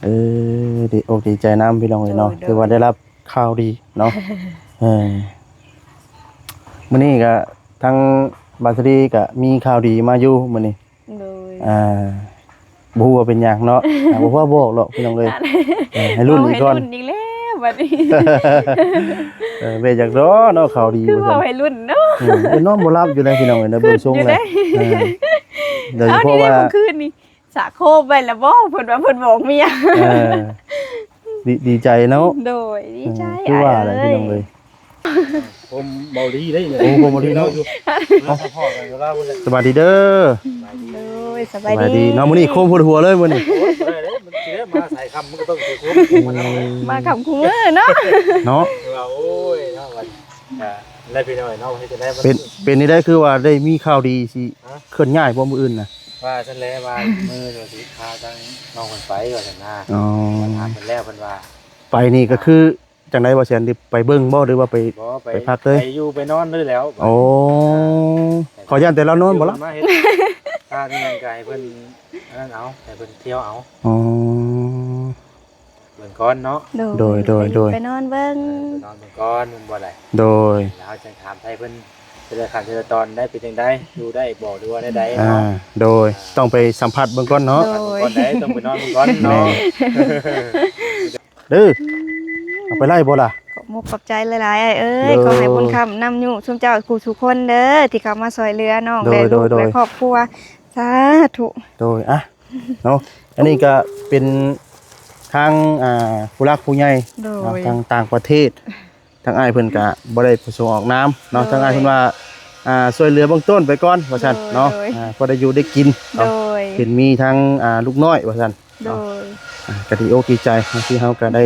ເອີ ດີອົກດີໃຈນຳພີ່ນ້ອງເອີຍເນາະ ໂດຍ ຖືວ່າໄດ້ຮັບຂ່າວດີເນາະ ເອີ ມື້ນີ້ກະທາງບາດສະດີກະມີຂ່າວດີມາຢູ່ມື້ນີ້ ໂດຍ ອ່າ ບໍ່ຮູ້ວ່າເປັນຫຍັງເນາະ ອ່າ ບໍ່ພາບອກດອກພີ່ນ້ອງເອີຍ ເອີ ໃຫ້ລຸ້ນອີກກ່ອນ ໃຫ້ລຸ້ນອີກແລ້ວບັດນີ້ ເອີ ເວຍຢາກລໍເນາະ ຂ່າວດີ ຄືວ່າໃຫ້ລຸ້ນເນາະ ອືມ ນອນບໍ່ຫຼັບຢູ່ໃດພີ່ນ້ອງເອີຍ ເບິ່ງຊົງແລ້ວ ເອີ ໂດຍສະເພາະວ່າ ເອົານີ້ເດ້ ມື້ຄືນນີ້ ສະໂຄບໄວ້ແລ້ວບໍ່? ເພິ່ນວ່າເພິ່ນບອກເມຍ ເອີ ດີ ດີໃຈເນາະ ໂດຍ ດີໃຈ ເອີ ຄືວ່າແຫຼະ ອ້າຍເອີຍ ພີ່ນ້ອງເອີຍ ຜົມເບົາຫຼີເດ້ ໂອ້ ຜົມເບົາຫຼີເນາະ ມາສະພອດກັນຢູ່ລາວພຸ້ນແຫຼະ ສະບາຍດີເດີ ໂດຍ ສະບາຍດີ ສະບາຍດີເນາະ ມື້ນີ້ໂຄມຫົວເລີຍມື້ນີ້ ໂອ້ຍ ບໍ່ໄດ້ເດ້ ມັນຊິໄດ້ມາສາຍຄ່ຳ ມັນກໍຕ້ອງໃສ່ໂຄມ ອືມ ມາຄ່ຳຄູ່ມື້ເນາະ ເນາະ ວ່າ ໂອ້ຍ ເນາະ ວ່າ ອ່າ ແລ້ວພີ່ນ້ອງເນາະ ເຮັດຈັ່ງໃດ ເປັນ ເປັນນີ້ໄດ້ ຄືວ່າໄດ້ມີຂ່າວດີຊິ ຮະ ເຄື່ອນຍ້າຍບໍ່ມື້ອື່ນນະ? ວ່າຊັ້ນແຫຼະ ວ່າມື້ເຮົາຊິພາທາງນ້ອງເພິ່ນໄປວ່າຊັ້ນນະ ອໍ ວ່າຖາມເພິ່ນແລ້ວ ເພິ່ນວ່າ ໄປນີ້ກໍຄືຈັ່ງໃດ ບໍ່ແຊນ ໄປເບິ່ງບໍ່ ຫຼືວ່າໄປ ບໍ່ ໄປ ໄປພັກເລີຍ ໄປຢູ່ໄປນອນເລີຍແລ້ວ ໂອ້ ຂໍຢ້ານແຕ່ລາວນອນບໍ່ລະ? ມາເຮັດການຫຍັງກໍໃຫ້ເພິ່ນອັນນັ້ນເອົາ ໃຫ້ເພິ່ນທ່ຽວເອົາ ອໍ ເບິ່ງກ່ອນເນາະ ໂດຍ ໂດຍ ໂດຍ ໂດຍ ໄປນອນເບິ່ງ ເອີ ໄປນອນເບິ່ງກ່ອນ ແມ່ນບໍ່ລະ ໂດຍ ແລ້ວເຮົາຈັ່ງຖາມໄທເພິ່ນ ແຕ່ລະຂັ້ນແຕ່ລະຕອນໄດ້ເປັນຈັ່ງໃດ ຢູ່ໄດ້ບໍ່ ຫຼືວ່າແນວໃດເນາະ ອ່າ ໂດຍ ອ່າ ຕ້ອງໄປສຳຜັດເບິ່ງກ່ອນເນາະ ໂດຍ ສຳຜັດເບິ່ງກ່ອນໄດ໋ ຕ້ອງໄປນອນເບິ່ງກ່ອນເນາະ ແມ່ນ ເດີ ເອົາໄປໄລ່ບໍ່ລະ? ຂອບມຸກຂອບໃຈຫຼາຍໆ ອ້າຍເອີຍ ໂດຍ ຂໍໃຫ້ບຸນຄ້ຳນຳຢູ່ຊຸມເຈົ້າຄູ່ສູ່ຄົນເດີ ທີ່ເຂົ້າມາຊ່ວຍເຫຼືອນ້ອງ ໂດຍ ແລະ ລູກ ໂດຍ ແລະ ຄອບຄົວ ສາທຸ ໂດຍ ອ່ະ ເນາະ ອັນນີ້ກໍເປັນທາງ ອ່າ ຜູ້ຫຼັກຜູ້ໃຫຍ່ ໂດຍ ເນາະ ທາງຕ່າງປະເທດ ທາງອ້າຍເພິ່ນກະບໍ່ໄດ້ປະສົງອອກນາມເນາະ ໂດຍ ທາງອ້າຍເພິ່ນວ່າ ອ່າ ຊ່ວຍເຫຼືອເບື້ອງຕົ້ນໄປກ່ອນວ່າຊັ້ນເນາະ ໂດຍ ອ່າ ພໍໄດ້ຢູ່ໄດ້ກິນເນາະ ໂດຍ ເຫັນມີທາງ ອ່າ ລູກນ້ອຍວ່າຊັ້ນເນາະ ໂດຍ ອ່າ ກະດີອົກດີໃຈເນາະ ທີ່ເຮົາກະໄດ້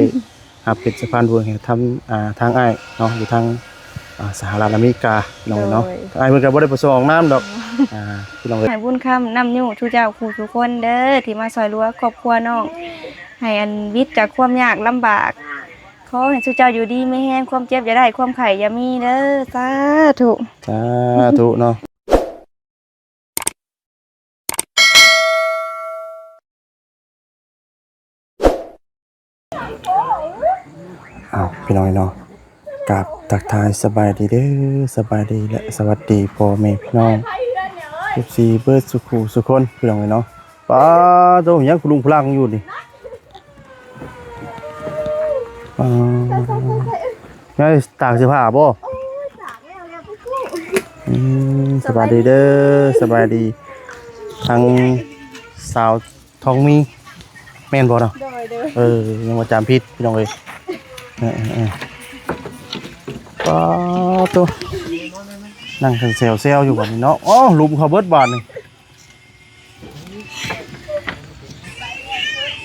ຮັບເປັນສະພານບຸນໃຫ້ທາງ ອ່າ ທາງອ້າຍເນາະ ຢູ່ທາງ ອ່າ ສະຫະລັດອາເມລິກາເນາະ ໂດຍ ທາງອ້າຍເພິ່ນກະບໍ່ໄດ້ປະສົງອອກນາມດອກ ອ່າ ພີ່ນ້ອງເອີຍ ໃຫ້ບຸນຄ້ຳນຳຢູ່ສູ່ເຈົ້າຄູ່ສູ່ຄົນເດີ ທີ່ມາຊ່ວຍເຫຼືອຄອບຄົວນ້ອງ ໃຫ້ອັນວິດຈາກຄວາມຍາກລຳບາກ ຂໍໃຫ້ຊຸເຈົ້າຢູ່ດີມີແຮງ ຄວາມເຈັບຢ່າໄດ້ ຄວາມໄຂ້ຢ່າມີເດີ ສາທຸ ສາທຸເນາະ ອ້າວ ພີ່ນ້ອງເນາະ ກາບທັກທາຍສະບາຍດີເດີ ສະບາຍດີ ແລະ ສະຫວັດດີພໍ່ແມ່ພີ່ນ້ອງ ເອັຟຊີ ເບິດສູ່ຄູ່ສູ່ຄົນ ພີ່ນ້ອງເນາະ ປ້າໂຕ ຫຍັງພະລຸງພະລັງຢູ່ນີ້ ອ່າ ຍັງຕາກເສື້ອຜ້າບໍ່? ອືມ ສະບາຍດີເດີ ສະບາຍດີ ທາງສາວທອງມີ ແມ່ນບໍ່ເນາະ? ໂດຍ ໂດຍ ເອີ ຍັງວ່າຈຳຜິດ ພີ່ນ້ອງເອີຍ ເອີ ເອີ ເອີ ປ້າໂຕ ນັ່ງແຊວໆຢູ່ບັດນີ້ເນາະ ອໍ ຫຼຸມເຂົ້າເບິດບາດນີ້.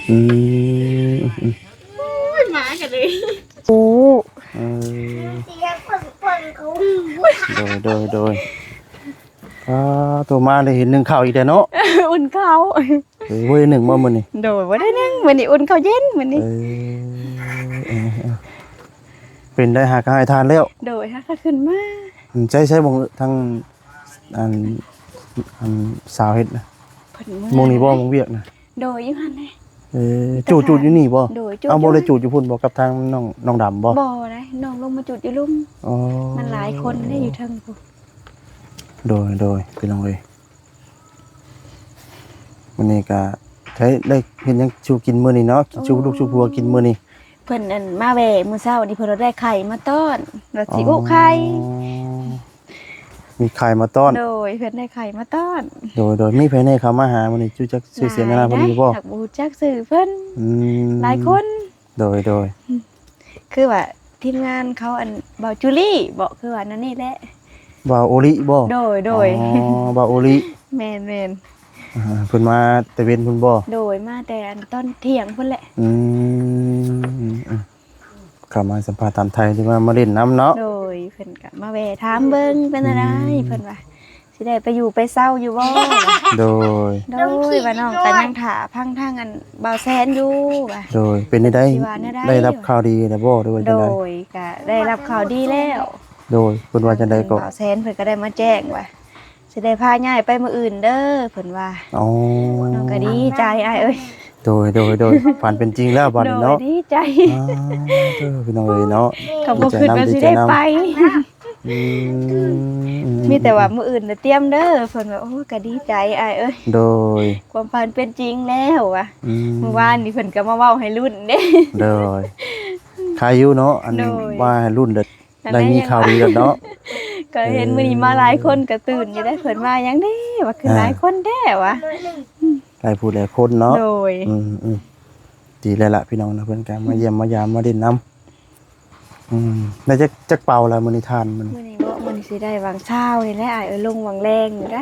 ອືມ ໂອ້ຍ ໝາກັນເລີຍ ໂອ້ ເອີ ໂດຍ ໂດຍ ໂດຍ ອ່າ ໂຕມາໄດ້ເຫັນໜຶ້ງເຂົ້າອີກແລ້ວເນາະ ອຸ່ນເຂົ້າ ເອີ ບໍ່ໄດ້ໜຶ້ງບໍ່ມື້ນີ້? ໂດຍ ບໍ່ໄດ້ໜຶ້ງ ມື້ນີ້ອຸ່ນເຂົ້າເຢັນມື້ນີ້ ເອີ ເອີ ເອີ ເປັນໄດ້ຫາກະໃຫ້ທານແລ້ວ ໂດຍ ຫາກະຂຶ້ນມາ ໃຊ້ ໃຊ້ບ່ອນທາງ ອັນ ອັນສາວເຮັດນະ ເພິ່ນເມືອ ໝ່ອງນີ້ບໍ່ ໝ່ອງວຽກນະ ໂດຍ ຢູ່ຫັ້ນແຫຼະ ເອີ ຈູດ ຈູດຢູ່ນີ້ບໍ່? ໂດຍ ຈູດ ເອົາ ຢູ່ ບໍ່ໄດ້ຈູດຢູ່ພຸ້ນບໍ່ ກັບທາງນ້ອງ ນ້ອງດຳບໍ່? ບໍ່ໄດ໋ ນ້ອງລົງມາຈູດຢູ່ລຸ່ມ ອໍ ມັນຫຼາຍຄົນເດ້ຢູ່ເທິງພຸ້ນ ໂດຍ ໂດຍ ພີ່ນ້ອງເອີຍ ມື້ນີ້ກະໄດ້ ໄດ້ເຮັດຫຍັງສູ່ກິນມື້ນີ້ເນາະ ກິນສູ່ ອ່າ ລູກສູ່ຜົວກິນມື້ນີ້ ເພິ່ນ ອັນ ມາແວ່ມື້ເຊົ້ານີ້ ເພິ່ນວ່າໄດ້ໄຂ່ມາຕ້ອນ ວ່າຊິອຸໄຂ່ ອໍ ມີໄຂ່ມາຕ້ອນ ໂດຍ ເພິ່ນໄດ້ໄຂ່ມາຕ້ອນ ໂດຍ ໂດຍ ມີໃຜແດ່ເຂົ້າມາຫາມື້ນີ້ ຮູ້ຈັກຊື່ສຽງນາມເພິ່ນຢູ່ບໍ່? ຫາກບໍ່ຮູ້ຈັກຊື່ເພິ່ນ ອືມ ຫຼາຍຄົນ ໂດຍ ໂດຍ ອືມ ຄືວ່າທີມງານເຂົາ ອັນ ບ່າວຈູລີບໍ ຄືວ່ານັ້ນນີ້ແຫຼະ ບ່າວໂອລິບໍ? ໂດຍ ໂດຍ ອໍ ບ່າວໂອລິ ແມ່ນໆ ອ່າ ເພິ່ນມາແຕ່ເວັນພຸ້ນບໍ? ໂດຍ ມາແຕ່ ອັນ ຕອນທ່ຽງພຸ້ນແຫຼະ ອືມ ເຂົ້າມາສຳພາດຖາມໄທ ຫຼືວ່າມາຫຼິ້ນນຳເນາະ ໂດຍ ເພິ່ນກະມາແວ່ຖາມເບິ່ງເປັນຈັ່ງໃດ ອືມ ເພິ່ນວ່າຊິໄດ້ໄປຢູ່ໄປເຊົາຢູ່ບໍ່ ໂດຍ ໂດຍ ວ່ານ້ອງກະຍັງຖ້າຟັງທາງ ອັນ ບ່າວແຊນຢູ່ວ່າ ໂດຍ ເປັນຈັ່ງໃດ ຊິວ່າແນວໃດ ໄດ້ຮັບຂ່າວດີແລ້ວບໍ່ ຫຼືວ່າຈັ່ງໃດ? ໂດຍ ກະໄດ້ຮັບຂ່າວດີແລ້ວ ໂດຍ ເພິ່ນວ່າຈັ່ງໃດກໍ ບ່າວແຊນເພິ່ນກະໄດ້ມາແຈ້ງວ່າ ຊິໄດ້ພາຍ້າຍໄປມື້ອື່ນເດີ ເພິ່ນວ່າ ອໍ ນ້ອງກໍດີໃຈອ້າຍເອີຍ ໂດຍ ໂດຍ ໂດຍ ຝັນເປັນຈິງແລ້ວບັດນີ້ເນາະ ໂດຍ ດີໃຈ ອ້າວ ເດີ ພີ່ນ້ອງເອີຍເນາະ ກໍບໍ່ຄິດວ່າຊິໄດ້ໄປ ດີໃຈນຳ ດີໃຈນຳ ອືມ ອືມ ມີແຕ່ວ່າມື້ອື່ນນະຕຽມເດີ ເພິ່ນວ່າ ໂອ້ ກໍດີໃຈອ້າຍເອີຍ ໂດຍ ຄວາມຝັນເປັນຈິງແລ້ວວ່າ ອືມ ມື້ວານນີ້ເພິ່ນກໍມາເວົ້າໃຫ້ລຸ້ນເດ້ ໂດຍ ຄາຢູ່ເນາະ ອັນ ໂດຍ ວ່າໃຫ້ລຸ້ນເດີ ໄດ້ມີຂ່າວດີແລ້ວເນາະ ກໍເຫັນ ເອີ ມື້ນີ້ມາຫຼາຍຄົນກໍຕື່ນຢູ່ເດ້ ເພິ່ນວ່າຫຍັງເດ້ ວ່າຄື ອ່າ ຫຼາຍຄົນແທ້ວ່າ ຫຼາຍຜູ້ຫຼາຍຄົນເນາະ ໂດຍ ອືມ ອືມ ດີແລ້ວລະພີ່ນ້ອງເນາະ ເພິ່ນກໍມາຢ້ຽມມາຢາມມາຫຼິ້ນນຳ ອືມ ໄດ້ຈັກ ຈັກເປົາລະມື້ນີ້ທ່ານ ມື້ນີ້ ມື້ນີ້ບໍ ມື້ນີ້ຊິໄດ້ຫວ່າງເຊົ້ານີ້ແຫຼະ ອ້າຍເອີຍ ລົງຫວ່າງແລງນີ້ໄດ໋ ອໍ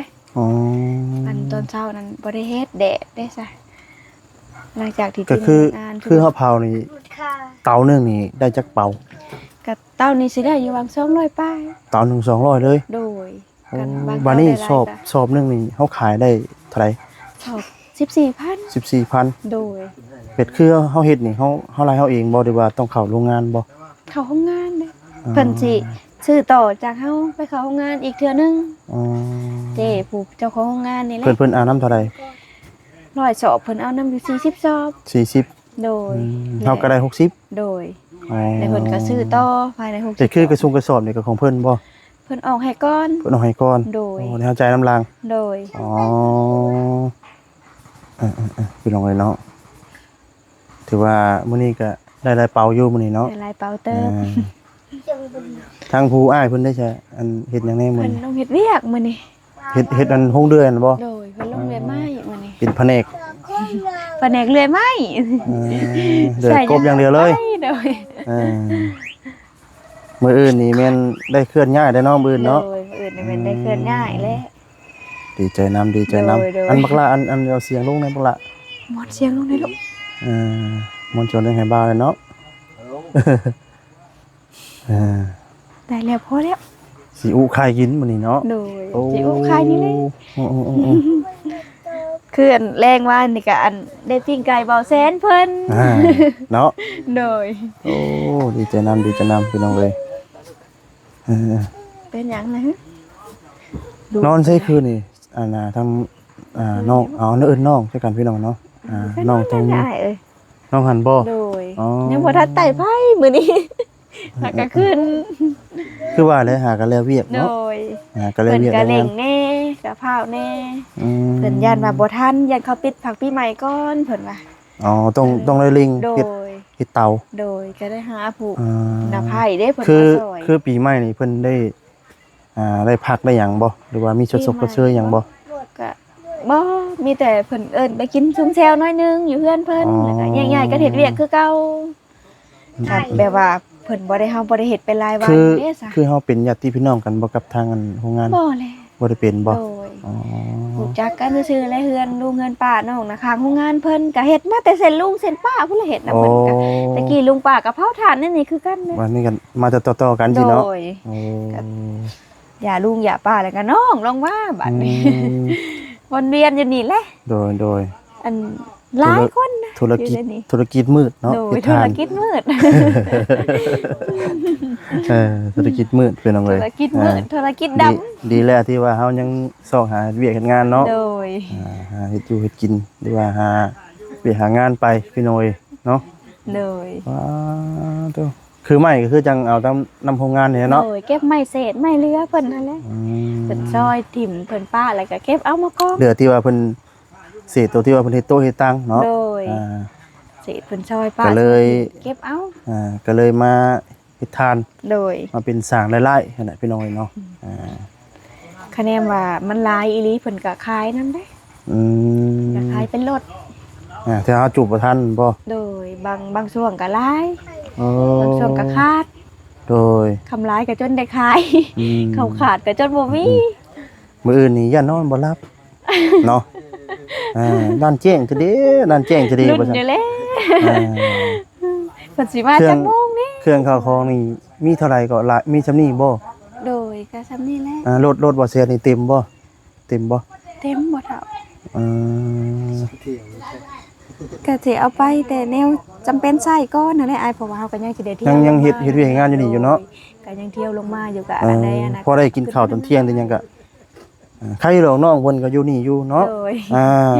ອັນຕອນເຊົ້ານັ້ນບໍ່ໄດ້ເຮັດ ແດດເດ້ຊະ ຫຼັງຈາກທີ່ ກໍຄື ທີມງານ ຄືເຮົາເຜົານີ້ ເຕົາໜຶ່ງນີ້ໄດ້ຈັກເປົາ? ກະເຕົານີ້ຊິໄດ້ຢູ່ຫວ່າງສອງຮ້ອຍປາຍ ເຕົາໜຶ່ງສອງຮ້ອຍເລີຍ ໂດຍ ໂອ້ ຄັນບາງ ບາດນີ້ ເຕົາໄດ້ຫຼາຍ ຊອບ ກະ ຊອບໜຶ່ງນີ້ເຮົາຂາຍໄດ້ເທົ່າໃດ? ຊອບສິບສີ່ພັນ ສິບສີ່ພັນ ໂດຍ ເຮັດ ຄືເຮົາເຮັດນີ້ ເຮົາ ເຮົາລາຍເຮົາເອງບໍ່ ຫຼືວ່າຕ້ອງເຂົ້າໂຮງງານບໍ່? ເຂົ້າໂຮງງານເດ້ ອໍ ເພິ່ນຊິຊື້ຕໍ່ຈາກເຮົາໄປເຂົ້າໂຮງງານອີກເທື່ອໜຶ່ງ ອໍ ເຈ້ຜູ້ເຈົ້າຂອງໂຮງງານນີ້ແຫຼະ ເພິ່ນ ເພິ່ນເອົານຳເທົ່າໃດ? ຮ້ອຍສອບ ເພິ່ນເອົານຳຢູ່ສີ່ສິບສອບ ສີ່ສິບ ໂດຍ ອືມ ແລະ ເຮົາກໍໄດ້ຫົກສິບ ໂດຍ ອໍ ແລ້ວເພິ່ນກໍຊື້ຕໍ່ພາຍໃນຫົກສິບ ແຕ່ຄືກະຊຸງກະສອບນີ້ກໍຂອງເພິ່ນບໍ່? ເພິ່ນອອກໃຫ້ກ່ອນ ເພິ່ນອອກໃຫ້ກ່ອນ ໂດຍ ອໍ ແລ້ວເຮົາຈ່າຍນຳຫຼັງ ໂດຍ ອໍ ເອີໆໆ ພີ່ນ້ອງເອີຍເນາະ ຖືວ່າມື້ນີ້ກໍໄດ້ຫຼາຍເປົາຢູ່ມື້ນີ້ເນາະ ໄດ້ຫຼາຍເປົາເຕີບ ອ່າ ທາງຜູ້ອ້າຍເພິ່ນໄດ້ຊະ ອັນເຮັດຫຍັງແດ່ມື້ນີ້? ເພິ່ນລົງເຮັດວຽກມື້ນີ້ ເຮັດ ເຮັດອັນໂຮງເລື່ອຍຫັ້ນບໍ່? ໂດຍ ເພິ່ນລົງເລື່ອຍໄມ້ມື້ນີ້ ເປັນພະແນກ ພະແນກເລື່ອຍໄມ້ ເອີ ເລື່ອຍກົບຢ່າງດຽວເລີຍ ໂດຍ ເອີ ມື້ອື່ນນີ້ແມ່ນໄດ້ເຄື່ອນຍ້າຍໄດ້ເນາະ ມື້ອື່ນເນາະ ໂດຍ ມື້ອື່ນນີ້ແມ່ນໄດ້ເຄື່ອນຍ້າຍແລ້ວ ອືມ ດີໃຈນຳ ດີໃຈນຳ ໂດຍ ໂດຍ ອັນບັກຫຼ້າ ອັນ ອັນ ເອົາສຽງລົງແດ່ບັກຫຼ້າ ໝົດສຽງລົງແດ່ລູກ ເອີ ໝົດສຽງລົງໃຫ້ບ່າວແດ່ເນາະ ເອີ ໄດ້ແລ້ວ ພໍແລ້ວ ຊິອຸໄຂ່ກິນມື້ນີ້ເນາະ ໂດຍ ໂອ້ ຊິອຸໄຂ່ນີ້ແຫຼະ ໂອ້ ໂອ້ ໂອ້ ໂອ້ ຄືອັນແລງວານນີ້ກະອັນໄດ້ປີ້ງໄກ່ເບົາແຊນເພິ່ນ ອ່າ ເນາະ ໂດຍ ໂອ້ ດີໃຈນຳ ດີໃຈນຳ ພີ່ນ້ອງເອີຍ ເອີ ເປັນຫຍັງນະ? ນອນໃສຄືນນີ້? ອັນນ່າ ທາງ ອ່າ ນ້ອງ ເອົາ ເອີ້ນນ້ອງໃສ່ກັນ ພີ່ນ້ອງເນາະ ອ່າ ນ້ອງ ນ້ອງ ນ້ອງຫັ້ນບໍ່? ໂດຍ ອໍ ຍັງບໍ່ທັນໄຕ້ໄຟມື້ນີ້ ຫາກະຄືນ ຄືວ່າແຫຼະ ຫາກະແລ້ວວຽກເນາະ ໂດຍ ຫາກະແລ້ວວຽກ ເພິ່ນກະເລັ່ງແດ່ ກະພ້າວແດ່ ອືມ ເພິ່ນຢ້ານວ່າບໍ່ທັນ ຢ້ານເຂົາປິດພັກປີໃໝ່ກ່ອນ ເພິ່ນວ່າ ອໍ ຕ້ອງ ເອີ ຕ້ອງໄດ້ເລັ່ງ ໂດຍ ເຮັດ ເຮັດເຕົາ ໂດຍ ກະໄດ້ຫາຜູ້ ອ່າ ນຳໃຫ້ເດ້ ເພິ່ນ ຄື ມາຊ່ອຍ ຄືປີໃໝ່ນີ້ເພິ່ນໄດ້ ອ່າ ໄດ້ພັກໄດ້ຫຍັງບໍ່ ຫຼືວ່າມີຊົດຊົກຊົດເຊີຍຫຍັງບໍ່? ກະບໍ່ ມີແຕ່ເພິ່ນເອີ້ນໄປກິນຊຸມແຊວໜ້ອຍໜຶ່ງຢູ່ເຮືອນເພິ່ນ ອໍ ແລ້ວກະແຍກຍ້າຍກັນເຮັດວຽກຄືເກົ່າ ອືມ ຄັນແບບວ່າເພິ່ນບໍ່ໄດ້ ເຮົາບໍ່ໄດ້ເຮັດເປັນລາຍວັນເດ້ຊະ ຄືເຮົາເປັນຍາດຕິພີ່ນ້ອງກັນບໍ່ກັບທາງອັນໂຮງງານ? ບໍ່ແຫຼະ ບໍ່ໄດ້ເປັນບໍ່? ໂດຍ ອໍ ຮູ້ຈັກກັນຊື່ໆ ແລະ ເຮືອນລຸງເຮືອນປ້ານ້ອງນະ ຂ້າງໂຮງງານເພິ່ນກະເຮັດມາແຕ່ເຊັ່ນລຸງເຊັ່ນປ້າພຸ້ນລະ ເຮັດນຳເພິ່ນກະ ອໍ ແຕ່ກີ້ລຸງປ້າກະເຜົາຖ່ານແນວນີ້ຄືກັນ ບາດນີ້ກັນມາຕໍ່ໆກັນຊີ້ເນາະ ໂດຍ ໂອ້ ກະ ຢ່າລຸງຢ່າປ້າແລ້ວກໍນ້ອງລົງມາບາດນີ້ ອືມ ວນວຽນຢູ່ນີ້ແຫຼະ ໂດຍ ໂດຍ ອັນ ທຸລະ ຫຼາຍຄົນນະ ທຸລະກິດ ຢູ່ໃນນີ້ ທຸລະກິດມືດເນາະ ໂດຍ ທຸລະກິດມືດ ເອີ ທຸລະກິດມືດ ພີ່ນ້ອງເອີຍ ທຸລະກິດມືດ ອ່າ ທຸລະກິດດຳ ດີ ດີແລ້ວທີ່ວ່າເຮົາຍັງຊອກຫາເຮັດວຽກເຮັດງານເນາະ ໂດຍ ອ່າ ຫາເຮັດຢູ່ເຮັດກິນ ຫຼືວ່າຫາວຽກຫາງານໄປ ພີ່ນ້ອງເອີຍເນາະ ໂດຍ ວ້າ ໂທ້ ຄືໄມ້ກໍຄືຈັ່ງເອົາຕາມນຳໂຮງງານນີ້ແຫຼະເນາະ ໂດຍ ເກັບໄມ້ເສດໄມ້ເຫຼືອເພິ່ນຫັ້ນແຫຼະ ອືມ ເພິ່ນຊອຍຖິ້ມເພິ່ນປະ ແລ້ວກໍເກັບເອົາມາກອງ ເຫຼືອທີ່ວ່າເພິ່ນ ເສດໂຕທີ່ວ່າເພິ່ນເຮັດໂຕະເຮັດຕັ່ງເນາະ ໂດຍ ອ່າ ເສດເພິ່ນຊອຍປະ ກໍເລີຍ ເກັບເອົາ ອ່າ ກໍເລີຍມາເຮັດຖ່ານ ໂດຍ ມາເປັນສ້າງລາຍໄດ້ຫັ້ນແຫຼະ ພີ່ນ້ອງເອີຍເນາະ ອືມ ອ່າ ຄະແນນວ່າມັນຫຼາຍອີ່ຫຼີ ເພິ່ນກໍຂາຍນຳເດ້ ອືມ ກໍຂາຍເປັນລົດ ອ່າ ແຕ່ເຮົາຈູບບໍ່ທັນບໍ່? ໂດຍ ບາງ ບາງຊ່ວງກໍຫຼາຍ ອໍ ບາງຊ່ວງກໍຂາດ ໂດຍ ຄຳຫຼາຍກໍຈົນໄດ້ຂາຍ ອືມ ຄຳຂາດກໍຈົນບໍ່ມີ ອືມ ມື້ອື່ນນີ້ຢ້ານນອນບໍ່ຫຼັບເນາະ ອ່າ ນັ້ນແຈ້ງເທື່ອເດ້ ນັ້ນແຈ້ງເທື່ອເດ້ ລຸ້ນຢູ່ແຫຼະ ອ່າ ເພິ່ນຊິມາຈັກໂມງນີ້ ເຄື່ອງ ເຄື່ອງເຂົ້າຂອງນີ້ມີເທົ່າໃດກໍຫຼາຍ ມີສ່ຳນີ້ບໍ່? ໂດຍ ກໍສ່ຳນີ້ແຫຼະ ອ່າ ລົດ ລົດບໍ່ແຊນນີ້ເຕັມບໍ່? ເຕັມບໍ່? ເຕັມບໍ່ເຖົ້າ ອືມ ກະຊິເອົາໄປແຕ່ແນວຈຳເປັນໃຊ້ກ່ອນຫັ້ນແຫຼະອ້າຍ ເພາະວ່າເຮົາກໍຍັງຊິໄດ້ທ່ຽວ ຍັງ ຍັງເຮັດ ເຮັດວຽກເຮັດງານຢູ່ນີ້ຢູ່ເນາະ ໂດຍ ກໍຍັງທ່ຽວລົງມາຢູ່ ກໍ ເອີ ອັນໃດອັນນັ້ນ ພໍໄດ້ກິນເຂົ້າຕອນທ່ຽງ ຫຼືຫຍັງກໍ ອ່າ ໃຄຢູ່ດອກ ນ້ອງເພິ່ນກໍຢູ່ນີ້ຢູ່ເນາະ ໂດຍ ອ່າ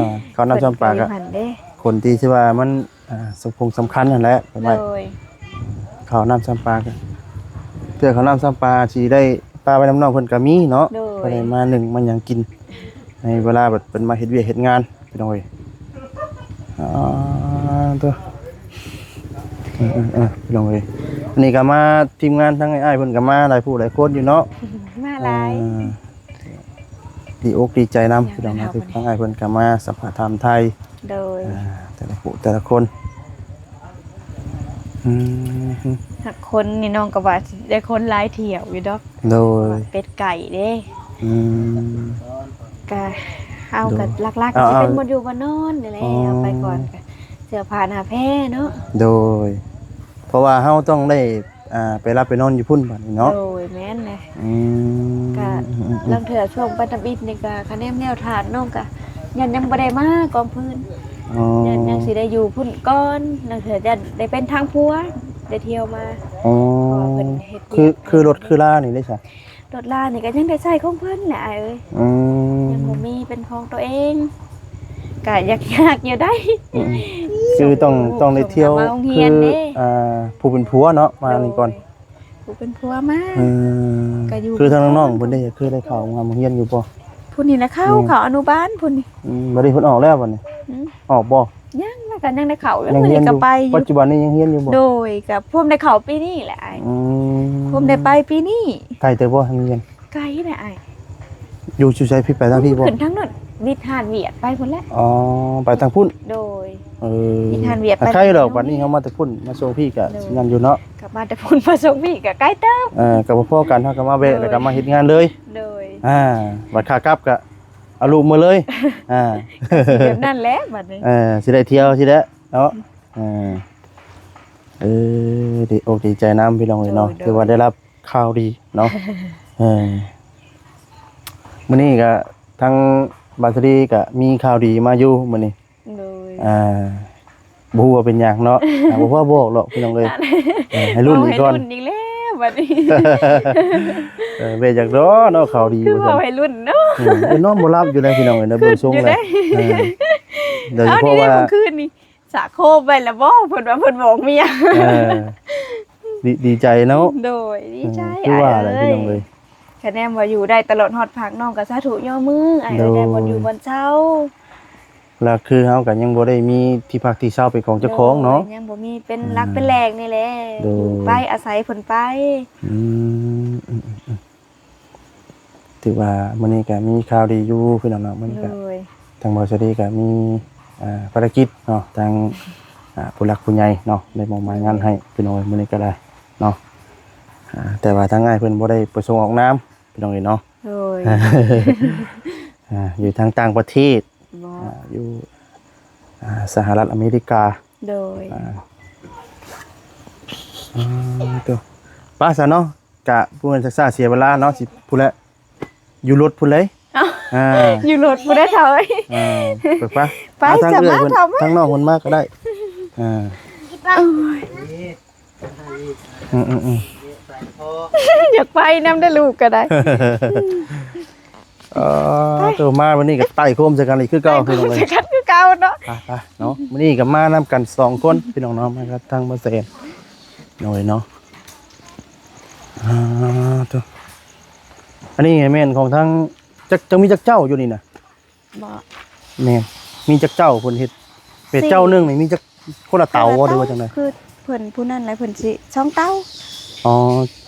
ເຂົ້ານ້ຳຊຳປາກໍ ເພິ່ນກໍຢູ່ຫັ້ນເດ້ ຄົນທີ່ຊິວ່າມັນ ອ່າ ສຳຄົງສຳຄັນຫັ້ນແຫຼະ ໄປໄວ້ ໂດຍ ເຂົ້ານ້ຳຊຳປາ ເທື່ອເຂົ້ານ້ຳຊຳປາຊິໄດ້ປາໄວ້ນຳນ້ອງເພິ່ນກໍມີເນາະ ໂດຍ ເພິ່ນໄດ້ມາໜຶ້ງມາຫຍັງກິນ ໃນເວລາແບບເພິ່ນມາເຮັດວຽກເຮັດງານ ພີ່ນ້ອງເອີຍ ອ່າ ໂຕ ເອີໆ ພີ່ນ້ອງເອີຍ ອັນນີ້ກໍມາ ທີມງານທາງອ້າຍເພິ່ນກໍມາຫຼາຍຜູ້ຫຼາຍຄົນຢູ່ເນາະ ມາຫຼາຍ ອ່າ ດີອົກດີໃຈນຳ ພີ່ນ້ອງເນາະ ທາງອ້າຍເພິ່ນກໍມາສຳພາດຖາມໄຖ່ ໂດຍ ອ່າ ແຕ່ລະຜູ້ແຕ່ລະຄົນ ອືມ ຫາກຄົນນີ້ນ້ອງກໍວ່າຊິໄດ້ຄົນຫຼາຍຖ້ຽວຢູ່ດອກ ໂດຍ ເພາະວ່າເປັດໄກ່ເດ້ ອືມ ກະເຮົາ ໂດຍ ກໍຫຼັກໆ ເອົາ ກໍຊິເປັນ ເອົາ ບ່ອນຢູ່ບ່ອນນອນນີ້ແຫຼະ ອໍ ເອົາໄປກ່ອນ ກະເສື້ອຜ້າໜ້າແພເນາະ ໂດຍ ເພາະວ່າເຮົາຕ້ອງໄດ້ ອ່າ ໄປຫຼັບໄປນອນຢູ່ພຸ້ນບາດນີ້ເນາະ ໂດຍ ແມ່ນແຫຼະ ອືມ ກະ ອືມໆໆ ລາງເທື່ອຊ່ວງໄປທຳອິດນີ້ກະ ຄະແນນແນວທາດນ້ອງກະ ຢ້ານຍັງບໍ່ໄດ້ມາກອງຟືນ ອໍ ຢ້ານຍັງຊິໄດ້ຢູ່ພຸ້ນກ່ອນ ລາງເທື່ອຢ້ານໄດ້ເປັນທາງຜົວ ໄດ້ທ່ຽວມາ ອໍ ເພາະວ່າເພິ່ນເຮັດວຽກ ຄື ຄືລົດຄືລານີ້ເດ້ຊະ? ລົດລານີ້ກໍຍັງໄດ້ໃຊ້ຂອງເພິ່ນແຫຼະອ້າຍເອີຍ ອືມ ຍັງບໍ່ມີເປັນຂອງຕົວເອງ ກະຢາກ ຢາກຢູ່ໄດ໋ ອືມ ຄືຕ້ອງ ຕ້ອງໄດ້ທ່ຽວ ສົ່ງລູກສົ່ງຫຼານມາໂຮງຮຽນເດ້ ຄື ອ່າ ຜູ້ເປັນຜົວເນາະ ມານີ້ກ່ອນ ໂດຍ ຜູ້ເປັນຜົວມາ ອືມ ກໍຢູ່ ຄືທາງນ້ອງໆເພິ່ນເດ້ ຄືໄດ້ເຂົ້າໂຮງຮຽນຢູ່ບໍ່? ພຸ້ນນີ້ນະ ເຂົ້າ ອືມ ເຂົ້າອະນຸບານພຸ້ນນີ້ ອືມ ບັດນີ້ເພິ່ນອອກແລ້ວບັດນີ້ ອືມ ອອກບໍ່? ຍັງ ລະກະຍັງໄດ້ເຂົ້າຢູ່ ຍັງຮຽນຢູ່ ມື້ນີ້ກະໄປຢູ່ ປັດຈຸບັນນີ້ຍັງຮຽນຢູ່ບໍ່? ໂດຍ ກະພວມໄດ້ເຂົ້າປີນີ້ແຫຼະອ້າຍ ອືມ ພວມໄດ້ໄປປີນີ້ ໄກເຕີບບໍ່ໂຮງຮຽນ? ໄກນະອ້າຍ ຢູ່ ຢູ່ໃສ? ພີ້ໄປທາງພີ້ບໍ່? ຂຶ້ນທາງນັ້ນ ວິດຮ້ານວຽດໄປພຸ້ນແຫຼະ ອໍ ໄປທາງພຸ້ນ ໂດຍ ເອີ ວິດຮ້ານວຽດໄປ ໄກດອກ ບັດນີ້ເຮົາມາແຕ່ພຸ້ນ ມາສົ່ງພີ້ກະ ໂດຍ ຊິນັ້ນຢູ່ເນາະ ກະມາແຕ່ພຸ້ນມາສົ່ງພີ້ກະໄກເຕີບ ເອີ ກະບໍ່ພໍກັນ ເຮົາກະມາແວະ ໂດຍ ແລ້ວກະມາເຮັດງານເລີຍ ໂດຍ ອ່າ ບັດຂາກັບກະ ເອົາລູກມາເລີຍ ອ່າ ກໍຊິແບບນັ້ນແຫຼະບັດນີ້ ເອີ ຊິໄດ້ທ່ຽວຊິແຫຼະເນາະ ເອີ ເອີ ດີອົກດີໃຈນຳພີ່ນ້ອງເອີຍເນາະ ໂດຍ ຖືວ່າໄດ້ຮັບຂ່າວດີເນາະ ເອີ ມື້ນີ້ກະທາງບາດສະດີກະມີຂ່າວດີມາຢູ່ມື້ນີ້ ໂດຍ ອ່າ ບໍ່ຮູ້ວ່າເປັນຫຍັງເນາະ ອ່າ ບໍ່ພໍບອກດອກພີ່ນ້ອງເອີຍ ເອີ ໃຫ້ລຸ້ນອີກກ່ອນ ໃຫ້ລຸ້ນອີກແລ້ວບັດນີ້ ເອີ ເປັນຫຍັງດອກເນາະ ຂ່າວດີ ຄືວ່າໃຫ້ລຸ້ນເນາະ ເອີ ນອນບໍ່ຫຼັບຢູ່ໃດພີ່ນ້ອງເອີຍ ເບິ່ງຊົງແລ້ວ ເອີ ໂດຍສະເພາະວ່າ ເມື່ອຄືນນີ້ສະໂຄບໄວ້ແລ້ວບໍ່ ເພິ່ນວ່າເພິ່ນບອກເມຍ ເອີ ດີ ດີໃຈເນາະ ໂດຍ ດີໃຈ ເອີ ຄືວ່າແຫຼະພີ່ນ້ອງເອີຍ ຄະແນນວ່າຢູ່ໄດ້ຕະຫຼອດຮອດພາກ ນ້ອງກໍສາທຸຍໍມື ອ້າຍເອີຍ ໂດຍ ໄດ້ບ່ອນຢູ່ບ່ອນເຊົາ ລະຄືເຮົາກໍຍັງບໍ່ໄດ້ມີທີ່ພັກທີ່ເຊົາເປັນຂອງເຈົ້າຂອງເນາະ ໂດຍ ຍັງບໍ່ມີເປັນຫຼັກເປັນແຫຼ່ງນີ້ແຫຼະ ໂດຍ ຢູ່ໄປອາໄສເພິ່ນໄປ ອືມ ອືມ ອືມ ອືມ ຖືວ່າມື້ນີ້ກໍມີຂ່າວດີຢູ່ພີ່ນ້ອງເນາະ ມື້ນີ້ກໍ ໂດຍ ທາງບ່າວສາລີກໍມີ ອ່າ ພາລະກິດເນາະ ທາງ ອ່າ ຜູ້ຫຼັກຜູ້ໃຫຍ່ເນາະ ໄດ້ມອບໝາຍງານໃຫ້ ໂດຍ ພີ່ນ້ອງເອີຍ ມື້ນີ້ກໍໄດ້ເນາະ ອ່າ ແຕ່ວ່າທາງອ້າຍເພິ່ນບໍ່ໄດ້ປະສົງອອກນາມ ພີ່ນ້ອງເອີຍເນາະ ໂດຍ ອ່າ ຢູ່ທາງຕ່າງປະເທດ ບໍ່ ອ່າ ຢູ່ ອ່າ ສະຫະລັດອາເມລິກາ ໂດຍ ອ່າ ອ່າ ໂຕ ໄປຊະເນາະ ກະບໍ່ແມ່ນຊັກຊ້າເສຍເວລາເນາະ ຊິພຸ້ນແຫຼະ ຢູ່ລົດພຸ້ນເລີຍ ເອົ້າ ອ່າ ຢູ່ລົດພຸ້ນເລີຍເຖົ້າເອີຍ ອ່າ ໄປ ໄປ ໄປ ທາງເອື້ອຍເພິ່ນ ທາງນ້ອງເພິ່ນມາກໍໄດ້ ອ່າ ໂອ້ຍ ອືມໆໆ ຢາກໄປນຳເດີ້ ລູກກໍໄດ້ ເອີ ໂຕມາມື້ນີ້ກໍໄຕ່ໂຄມໃສ່ກັນອີກຄືເກົ່າ ໄຕ່ໂຄມໃສ່ກັນຄືເກົ່າເນາະ ໄປໆ ເນາະ ມື້ນີ້ກໍມານຳກັນສອງຄົນ ພີ່ນ້ອງເນາະ ມາກັບທາງບໍ່ແສນ ໂດຍເນາະ ອ່າ ໂຕ ອັນນີ້ແມ່ນຂອງທາງ ຈັກ ຈັກມີຈັກເຈົ້າຢູ່ນີ້ນະ? ບໍ່ ແມ່ນ ມີຈັກເຈົ້າເພິ່ນເຮັດ ແບບເຈົ້າໜຶ່ງນີ້ມີຈັກ ຄົນລະເຕົາບໍ່ ຫຼືວ່າຈັ່ງໃດ? ຄືເພິ່ນຜູ້ນັ້ນແຫຼະ ເພິ່ນຊິສອງເຕົາ ອໍ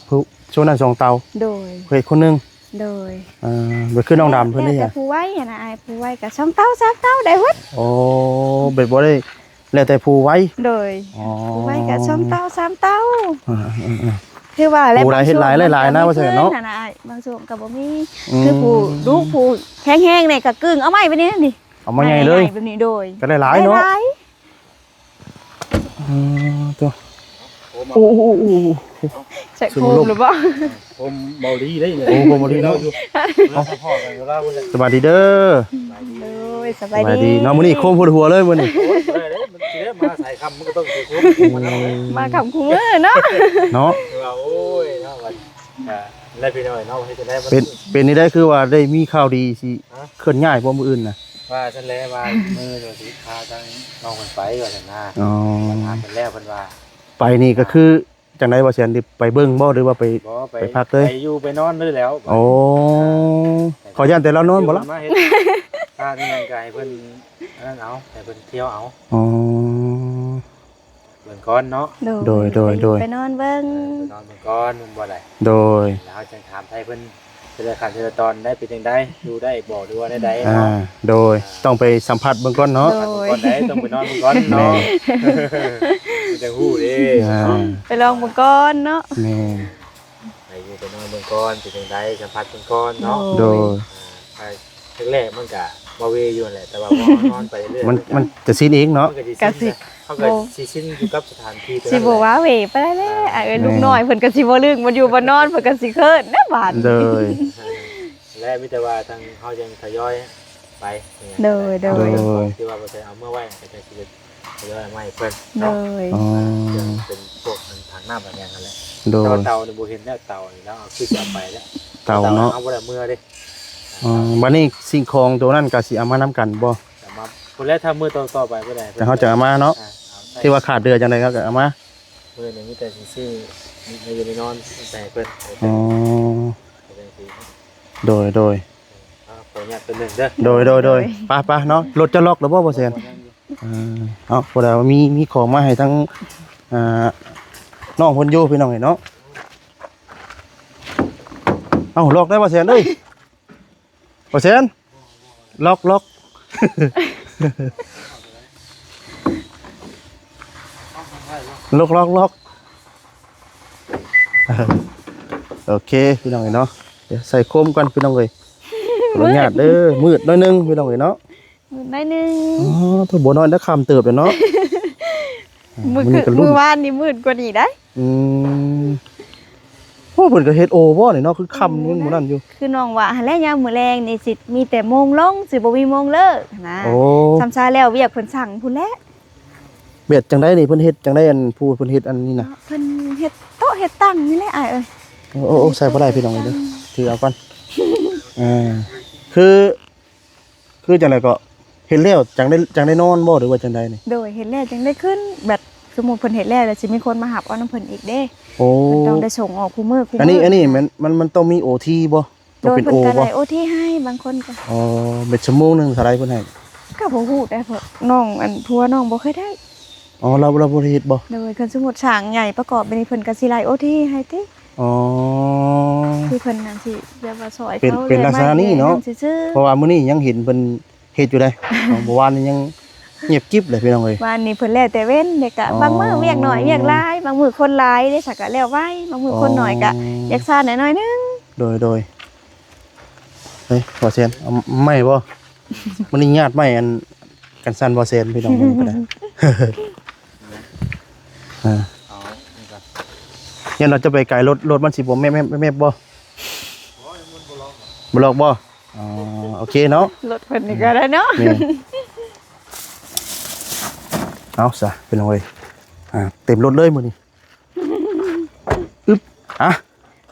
ຜູ້ ຊ່ວງນັ້ນສອງເຕົາ ໂດຍ ເຮັດຄົນໜຶ່ງ ໂດຍ ເອີ ແບບຄືນ້ອງດຳເພິ່ນນີ້ ແລ້ວແຕ່ຜູ້ໄວຫັ້ນນະ ອ້າຍ ຜູ້ໄວກໍສອງເຕົາ ສາມເຕົາ ໄດ້ເບິດ ໂອ້ ແບບບໍ່ໄດ້ ແລ້ວແຕ່ຜູ້ໄວ ໂດຍ ອໍ ຜູ້ໄວກໍສອງເຕົາ ສາມເຕົາ ເອີໆໆ ຄືວ່າແຫຼະ ຜູ້ໃດເຮັດຫຼາຍ ບາງຊ່ວງ ຫຼາຍໆນະ ວ່າຊັ້ນເນາະ ບາງຊ່ວງກໍບໍ່ມີ ອືມ ຄືຜູ້ດຸ ຜູ້ແຂງແຮງນີ້ກໍກຶ້ງເອົາໄມ້ແບບນີ້ນີ້ ເອົາໄມ້ໃຫຍ່ເລີຍ ໄມ້ໃຫຍ່ແບບນີ້ ໂດຍ ກໍໄດ້ຫຼາຍເນາະ ໄດ້ຫຼາຍ ອືມ ໂຕ ໂອ້ ໂອ້ ໂອ້ ໂອ້ ໃສ່ໂຄມຫຼືບໍ່? ໂຄມເມົາລີເດ້ ໂອ້ ໂຄມເມົາລີເນາະ ເອົາ ສະບາຍດີເດີ ໂດຍ ສະບາຍດີ ສະບາຍດີເນາະ ມື້ນີ້ໂຄມຫົວໆເລີຍມື້ນີ້ ໂອ້ຍ ບໍ່ໄດ້ເດ້ ມັນຊິໄດ້ມາສາຍຄ່ຳ ມັນກໍຕ້ອງໃສ່ໂຄມ ອືມ ມາຄ່ຳຄູ່ມື້ເນາະ ເນາະ ຄືວ່າ ໂອ້ຍ ເນາະ ວ່າ ອ່າ ແລ້ວພີ່ນ້ອງເນາະ ເຮັດຈັ່ງໃດ ເປັນ ເປັນນີ້ໄດ້ ຄືວ່າໄດ້ມີຂ່າວດີຊິ ຮະ ເຄື່ອນຍ້າຍບໍ່ມື້ອື່ນນະ? ວ່າຊັ້ນແຫຼະ ວ່າມື້ນີ້ຊິພາທາງນ້ອງເພິ່ນໄປວ່າຊັ້ນນະ. ອໍ ຖາມເພິ່ນແລ້ວ ເພິ່ນວ່າ ໄປນີ້ກໍຄືຈັ່ງໃດ ບໍ່ແຊນ? ໄດ້ໄປເບິ່ງບໍ່ ຫຼືວ່າໄປ ບໍ່ ໄປ ໄປພັກເລີຍ? ໄປຢູ່ໄປນອນເລີຍແລ້ວ. ໂອ້ ຂໍຢ້ານແຕ່ລາວນອນບໍ່ລະ? ມາເຮັດ ຖ້າມີຫຍັງກໍໃຫ້ເພິ່ນອັນນັ້ນເອົາ ໃຫ້ເພິ່ນທ່ຽວເອົາ. ອໍ ເບິ່ງກ່ອນເນາະ. ໂດຍ ໂດຍ ໂດຍ ໂດຍ ໄປນອນເບິ່ງ ເອີ ໄປນອນເບິ່ງກ່ອນ ແມ່ນບໍ່ລະ? ໂດຍ ແລ້ວເຮົາຈັ່ງຖາມໄທເພິ່ນ ເທື່ອລະຂັ້ນເທື່ອລະຕອນໄດ້ ເປັນຈັ່ງໃດ ຢູ່ໄດ້ບໍ່ ຫຼືວ່າແນວໃດເນາະ. ອ່າ ໂດຍ ອ່າ ຕ້ອງໄປສຳຜັດເບິ່ງກ່ອນເນາະ. ໂດຍ ສຳຜັດເບິ່ງກ່ອນໄດ໋ ຕ້ອງໄປນອນເບິ່ງກ່ອນເນາະ. ແມ່ນ ມັນຈັ່ງຮູ້ເດ້. ອ່າ ເນາະ ໄປລອງເບິ່ງກ່ອນເນາະ. ແມ່ນ ໄປຢູ່ໄປນອນເບິ່ງກ່ອນ ເປັນຈັ່ງໃດ ສຳຜັດເບິ່ງກ່ອນເນາະ. ໂດຍ ໂດຍ ອ່າ ໄປ ແລກໆມັນກະວາເວຢູ່ຫັ້ນແຫຼະ ແຕ່ວ່າພໍເຮົານອນໄປເລື້ອຍໆ ມັນ ມັນ ມັນຈະຊິນເອງເນາະ. ມັນກະຊິຊິນ ກະຊິ ແຫຼະ ເຮົາກະ ໂອ້ ຊິຊິນຢູ່ກັບສະຖານທີ່ໂຕນັ້ນແຫຼະ ຊິບໍ່ວາເວປານໃດແຫຼະ. ອ່າ ອ້າຍເອີຍ ແມ່ນ ລູກນ້ອຍເພິ່ນກະຊິບໍ່ລຶ້ງ ມັນຢູ່ບໍ່ນອນ ເພິ່ນກະຊິເຂີນນະບາດ. ໂດຍ ແລະ ມີແຕ່ວ່າທາງເຮົາຍັງທະຍອຍໄປ. ໂດຍ ໂດຍ ທີ່ວ່າບໍ່ໄດ້ເອົາເມືອໄວ້ ກະຈັ່ງຊິໄດ້ ເອົາມາໃຫ້ເພິ່ນເນາະ. ໂດຍ ອໍ ເປັນພວກອັນຖັງນ້ຳອັນຫຍັງຫັ້ນແຫຼະ. ໂດຍ ແຕ່ວ່າເຕົານີ້ບໍ່ເຫັນແລ້ວ ເຕົານີ້ລາວເອົາຄືຈະເອົາໄປແລ້ວ. ເຕົາເນາະ ເຕົາເຮົາບໍ່ໄດ້ເມືອເດ້. ອໍ ບາດນີ້ສິ່ງຂອງໂຕນັ້ນກະຊິເອົາມານຳກັນບໍ່? ເອົາມາພຸ້ນແຫຼະ ຖ້າມື້ຕໍ່ໆໄປພຸ້ນແຫຼະ ແຕ່ເຮົາຈະເອົາມາເນາະ. ອ່າ ເອົາໃສ່ ທີ່ວ່າຂາດເຫຼືອຈັ່ງໃດເຮົາກະເອົາມາ. ມື້ນີ້ມີແຕ່ຊິຊື້ ມີແຕ່ຢູ່ໃນນອນ ໃຫ້ເພິ່ນ. ອໍ ໂດຍ ໂດຍ ອ່າ ຂໍອະນຸຍາດເພິ່ນໜຶ່ງເດີ. ໂດຍ ໂດຍ ໂດຍ ໄປໆເນາະ. ລົດຈະລັອກແລ້ວບໍ່ ບໍ່ແຊນ? ອ່າ ເອົາ ພໍດີວ່າມີ ມີຂອງມາໃຫ້ທັງ ອ່າ ນ້ອງເພິ່ນຢູ່ ພີ່ນ້ອງເອີຍເນາະ. ເອົາ ລັອກໄດ້ບໍ່ແຊນເອີຍ? ບໍ່ແຊນ ລັອກ ລັອກ ລັອກ ລັອກ ລັອກ. ໂອເຄ ພີ່ນ້ອງເອີຍເນາະ ດຽວໃສ່ໂຄມກ່ອນ ພີ່ນ້ອງເອີຍ. ຂໍອະນຸຍາດເດີ ມືດໜ້ອຍໜຶ່ງ ພີ່ນ້ອງເອີຍເນາະ. ມືດໜ້ອຍໜຶ່ງ. ອໍ ໂທ້ ບໍ່ນ້ອຍນະ ຄ່ຳເຕີບແລ້ວເນາະ. ມື້ ມື້ ມື້ວານນີ້ມືດກວ່ານີ້ໄດ໋. ອືມ ໂອ້ ເພິ່ນກະເຮັດໂອບໍ່ນີ້ເນາະ ຄືຄ່ຳ ໂອ້ ມື້ນັ້ນຢູ່ ຄືນ້ອງວ່າຫັ້ນແຫຼະ ຍາມມື້ແລງນີ້ຊິມີແຕ່ໂມງລົງ ຊິບໍ່ມີໂມງເລີກຫັ້ນນະ. ໂອ້ ຊ່ຳຊາແລ້ວວຽກເພິ່ນສັ່ງພຸ້ນແຫຼະ. ແບບຈັ່ງໃດນີ້ ເພິ່ນເຮັດຈັ່ງໃດ ອັນຜູ້ເພິ່ນເຮັດອັນນີ້ນະ? ເພິ່ນເຮັດໂຕະເຮັດຕັ່ງນີ້ແຫຼະ ອ້າຍເອີຍ. ໂອ້ ໂອ້ ໂອ້ ໃສ່ບໍ່ໄດ້ພີ່ນ້ອງເອີຍເດີ ຖືເອົາກ່ອນ. ອ່າ ຄື ຄືຈັ່ງໃດເກາະ ເຮັດແລ້ວຈັ່ງໄດ້ ຈັ່ງໄດ້ນອນບໍ່ ຫຼືວ່າຈັ່ງໃດນີ້? ໂດຍ ເຮັດແລ້ວຈັ່ງໄດ້ຂຶ້ນ ແບບສົມມຸດເພິ່ນເຮັດແລ້ວ ແລ້ວຊິມີຄົນມາຮັບເອົານຳເພິ່ນອີກເດ້. ໂອ້ ເພິ່ນຕ້ອງໄດ້ສົ່ງອອກຄູ່ມື້ ຄູ່ມື້. ອັນນີ້ ອັນນີ້ແມ່ນ ມັນ ມັນຕ້ອງມີໂອທີບໍ່? ຕ້ອງເປັນໂອບໍ່? ໂດຍ ເພິ່ນກະໄລ່ໂອທີໃຫ້ບາງຄົນກະ. ອໍ ເປັນຊົ່ວໂມງໜຶ່ງເທົ່າໃດເພິ່ນໃຫ້? ກະບໍ່ຮູ້ໄດ໋ ເພາະນ້ອງ ອັນ ຜົວນ້ອງບໍ່ເຄີຍໄດ້. ອໍ ລາວ ລາວບໍ່ໄດ້ເຮັດບໍ່? ໂດຍ ຄັນສົມມຸດສ້າງໃຫຍ່ປະກອບແບບນີ້ ເພິ່ນກະຊິໄລ່ໂອທີໃຫ້ຕິ. ອໍ ຄືເພິ່ນນັ້ນຊິແບບວ່າຊ່ອຍເຂົາ ເປັນ ເປັນລັກສະນະນີ້ເນາະ. ເພາະວ່າມື້ນີ້ຍັງເຫັນເພິ່ນເຮັດຢູ່ເດ້. ເມື່ອວານນີ້ຍັງງຽບກິບເລີຍພີ່ນ້ອງເອີຍ. ວານນີ້ເພິ່ນແລ້ວແຕ່ເວັນເດ້ ກະ ອໍ ບາງມື້ວຽກໜ້ອຍວຽກຫຼາຍ ບາງມື້ຄົນຫຼາຍເດ້ ສະກະແລ້ວໄວ ບາງມື້ຄົນໜ້ອຍກະ ອໍ ວຽກຊ້າໜ້ອຍໜຶ່ງ. ໂດຍ ໂດຍ. ເອີຍ ບໍ່ແຊນ ເອົາໄມ້ບໍ່? ມັນນີ້ຍາດໄມ້ອັນ ກັນສັ່ນບໍ່ແຊນ ພີ່ນ້ອງເບິ່ງກໍໄດ້. ອ່າ ເອົານີ້ກ່ອນ ຢ້ານວ່າຈະໄປໄກ ລົດ ລົດມັນຊິບໍ່ແມບໆໆບໍ່? ໂອ້ຍ ມັນບໍ່ລອກດອກ. ບໍ່ລອກບໍ່? ອໍ ໂອເຄເນາະ ລົດເພິ່ນນີ້ກໍໄດ້ເນາະ. ແມ່ນ ເອົາຊະ ພີ່ນ້ອງເອີຍ ອ່າ ເຕັມລົດເລີຍມື້ນີ້. ອຶບ ອ່ະ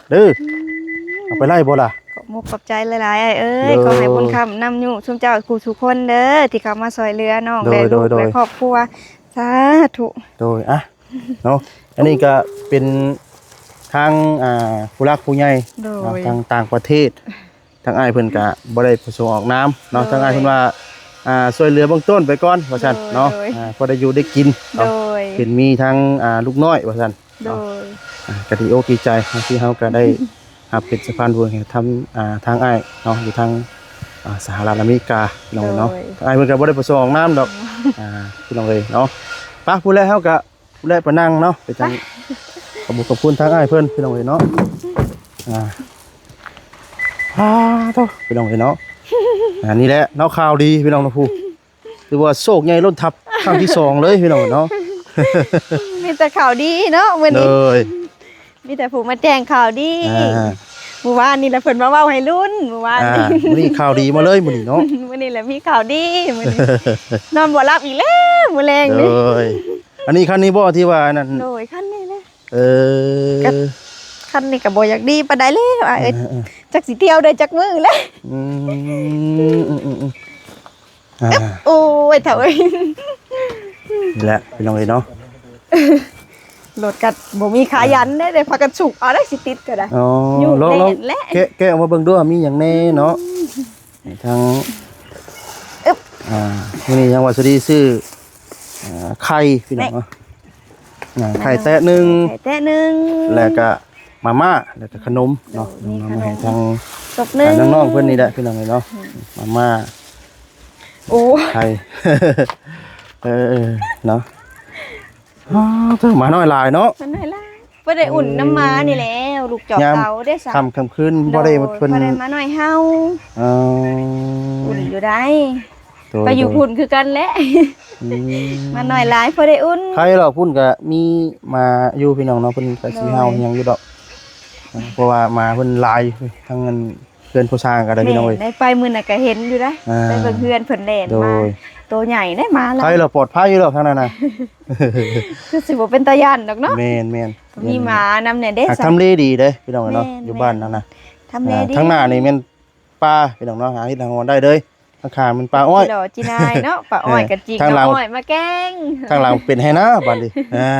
ເດີ ເອົາໄປໄລ່ບໍ່ລະ? ຂອບມຸກຂອບໃຈຫຼາຍໆ ອ້າຍເອີຍ. ໂດຍ ຂໍໃຫ້ບຸນຄ້ຳນຳຢູ່ຊຸມເຈົ້າຄູ່ສູ່ຄົນເດີ ທີ່ເຂົ້າມາຊ່ວຍເຫຼືອນ້ອງ ໂດຍ ແລະ ລູກ ໂດຍ ແລະ ຄອບຄົວ ສາທຸ. ໂດຍ ອ່ະ ເນາະ ອັນນີ້ກໍເປັນທາງ ອ່າ ຜູ້ຫຼັກຜູ້ໃຫຍ່ ໂດຍ ເນາະ ທາງຕ່າງປະເທດ. ທາງອ້າຍເພິ່ນກະບໍ່ໄດ້ປະສົງອອກນາມເນາະ. ໂດຍ ທາງອ້າຍເພິ່ນວ່າ ອ່າ ຊ່ວຍເຫຼືອເບື້ອງຕົ້ນໄປກ່ອນວ່າຊັ້ນເນາະ. ໂດຍ ອ່າ ພໍໄດ້ຢູ່ໄດ້ກິນເນາະ. ໂດຍ ເຫັນມີທາງ ອ່າ ລູກນ້ອຍວ່າຊັ້ນເນາະ. ໂດຍ ອ່າ ກະດີອົກດີໃຈເນາະ ທີ່ເຮົາກະໄດ້ຮັບເປັນສະພານບຸນໃຫ້ທາງ ອ່າ ທາງອ້າຍເນາະ ຢູ່ທາງ ອ່າ ສະຫະລັດອາເມລິກາ ພີ່ນ້ອງເອີຍເນາະ. ໂດຍ ທາງອ້າຍເພິ່ນກະບໍ່ໄດ້ປະສົງອອກນາມດອກ. ໂດຍ ອ່າ ພີ່ນ້ອງເອີຍເນາະ ໄປ ຜູ້ແລເຮົາກະ ແລະ ໄປນັ່ງເນາະ ໄປຈັ່ງ ໄປ ຂອບຄຸນ ຂອບຄຸນທາງອ້າຍເພິ່ນ ພີ່ນ້ອງເອີຍເນາະ. ອ່າ ອ່າ ໂທ້ ພີ່ນ້ອງເອີຍເນາະ. ອ່າ ນີ້ແຫຼະເນາະ ຂ່າວດີ ພີ່ນ້ອງເນາະ ຜູ້ ຖືວ່າໂຊກໃຫຍ່ລົ້ນທັບຄັ້ງທີສອງເລີຍ ພີ່ນ້ອງເນາະ. ມີແຕ່ຂ່າວດີເນາະມື້ນີ້ ໂດຍ ມີແຕ່ຜູ້ມາແຈ້ງຂ່າວດີ. ອ່າ ມື້ວານນີ້ລະເພິ່ນມາເວົ້າໃຫ້ລຸ້ນ ມື້ວານນີ້. ອ່າ ມື້ນີ້ຂ່າວດີມາເລີຍມື້ນີ້ເນາະ ມື້ນີ້ລະມີຂ່າວດີມື້ນີ້. ນອນບໍ່ຫຼັບອີກແລ້ວມື້ແລງນີ້. ໂດຍ ອັນນີ້ຄັນນີ້ບໍ່ທີ່ວ່າອັນນັ້ນ? ໂດຍ ຄັນນີ້ແຫຼະ. ເອີ ຄັນນີ້ກໍບໍ່ຢາກດີປານໃດແລ້ວອ້າຍເອີຍ. ເອີ ເອີ ຈັກຊິທ່ຽວໄດ້ຈັກມື້ແລ້ວ. ອືມ ອືມ ອືມ ອືມ. ອ່າ ໂອ້ຍ ເຖົ້າເອີຍ ນີ້ແຫຼະພີ່ນ້ອງເອີຍເນາະ ລົດກັດບໍ່ມີຂາຢັນເດ້ ໄດ້ພາກັນສຸກເອົາໄດ້ ຊິຕິດກໍໄດ້ ອໍ ຢູ່ ລອງ ແໜ້ນແຫຼະ ແກະ ແກະອອກມາເບິ່ງດູວ່າມີຫຍັງແດ່ເນາະ ທາງ ອຶບ ອ່າ ມື້ນີ້ທາງວາສະດີຊື້ ອ່າ ໄຂ່ພີ່ນ້ອງເນາະ ອ່າ ໄຂ່ແຕະໜຶ່ງ ໄຂ່ແຕະໜຶ່ງ ແລ້ວກະມາມ່າ ແລ້ວກະຂະໜົມເນາະ ໂດຍ ມາ ມີຂະໜົມ ມາໃຫ້ທາງ ສົບໜຶ່ງ ອ່າ ນ້ອງໆເພິ່ນນີ້ແຫຼະພີ່ນ້ອງເອີຍເນາະ ອືມ ມາມ່າ ໂອ້ ໄຂ່ ເອີ ເນາະ ອ້າວ ເຖິງໝານ້ອຍຫຼາຍເນາະ ໝານ້ອຍຫຼາຍ ພໍໄດ້ອຸ່ນນຳໝານີ້ແຫຼະ ລູກຈອກເຕົາເດ້ຊະ ຍາມຄ່ຳກາງຄືນ ໂດຍ ບໍ່ໄດ້ເພິ່ນ ພໍໄດ້ໝານ້ອຍເຮົາ ອໍ ອຸ່ນຢູ່ໄດ໋ ໂດຍ ໄປຢູ່ ໂດຍ ພຸ້ນຄືກັນແຫຼະ ອືມ ໝານ້ອຍຫຼາຍພໍໄດ້ອຸ່ນ ໄຄລະ ພຸ້ນກະມີໝາຢູ່ພີ່ນ້ອງເນາະ ເພິ່ນກະຊິເຫົ່າ ໂດຍ ຫຍັງຢູ່ດອກ ເພາະວ່າໝາເພິ່ນຫຼາຍ ທັງອັນ ເຮືອນຜູ້ຊ່າງກໍໄດ້ ແມ່ນ ພີ່ນ້ອງເອີຍ ໄດ້ໄປມື້ນັ້ນກໍເຫັນຢູ່ນະ ອ່າ ໄປເບິ່ງເຮືອນເພິ່ນແລ່ນ ໂດຍ ມາ ໂຕໃຫຍ່ເດ້ໝາລາວ ໄຄລະ ປອດໄພຢູ່ດອກທາງນັ້ນນະ ຄືຊິບໍ່ເປັນຕາຢ້ານດອກເນາະ ແມ່ນໆ ມີໝານຳແດ່ເດ້ ຫາກ ສະ ທຳເລດີເດ້ພີ່ນ້ອງເນາະ ແມ່ນໆ ຢູ່ບ້ານນັ້ນນະ ທຳເລດີ ອ່າ ທາງໜ້ານີ້ແມ່ນປ່າພີ່ນ້ອງເນາະ ຫາເຮັດຫາຫອນໄດ້ເລີຍ ທາງຂ້າງແມ່ນປ່າອ້ອຍ ຈີ່ຫຼໍ່ຈີ່ນາຍເນາະ ປ່າອ້ອຍ ເອີ ກໍຈິກ ທາງຫຼັງ ເອົາອ້ອຍມາແກງ ທາງຫຼັງເປັນໄຮ່ນາບາດນີ້ ອ່າ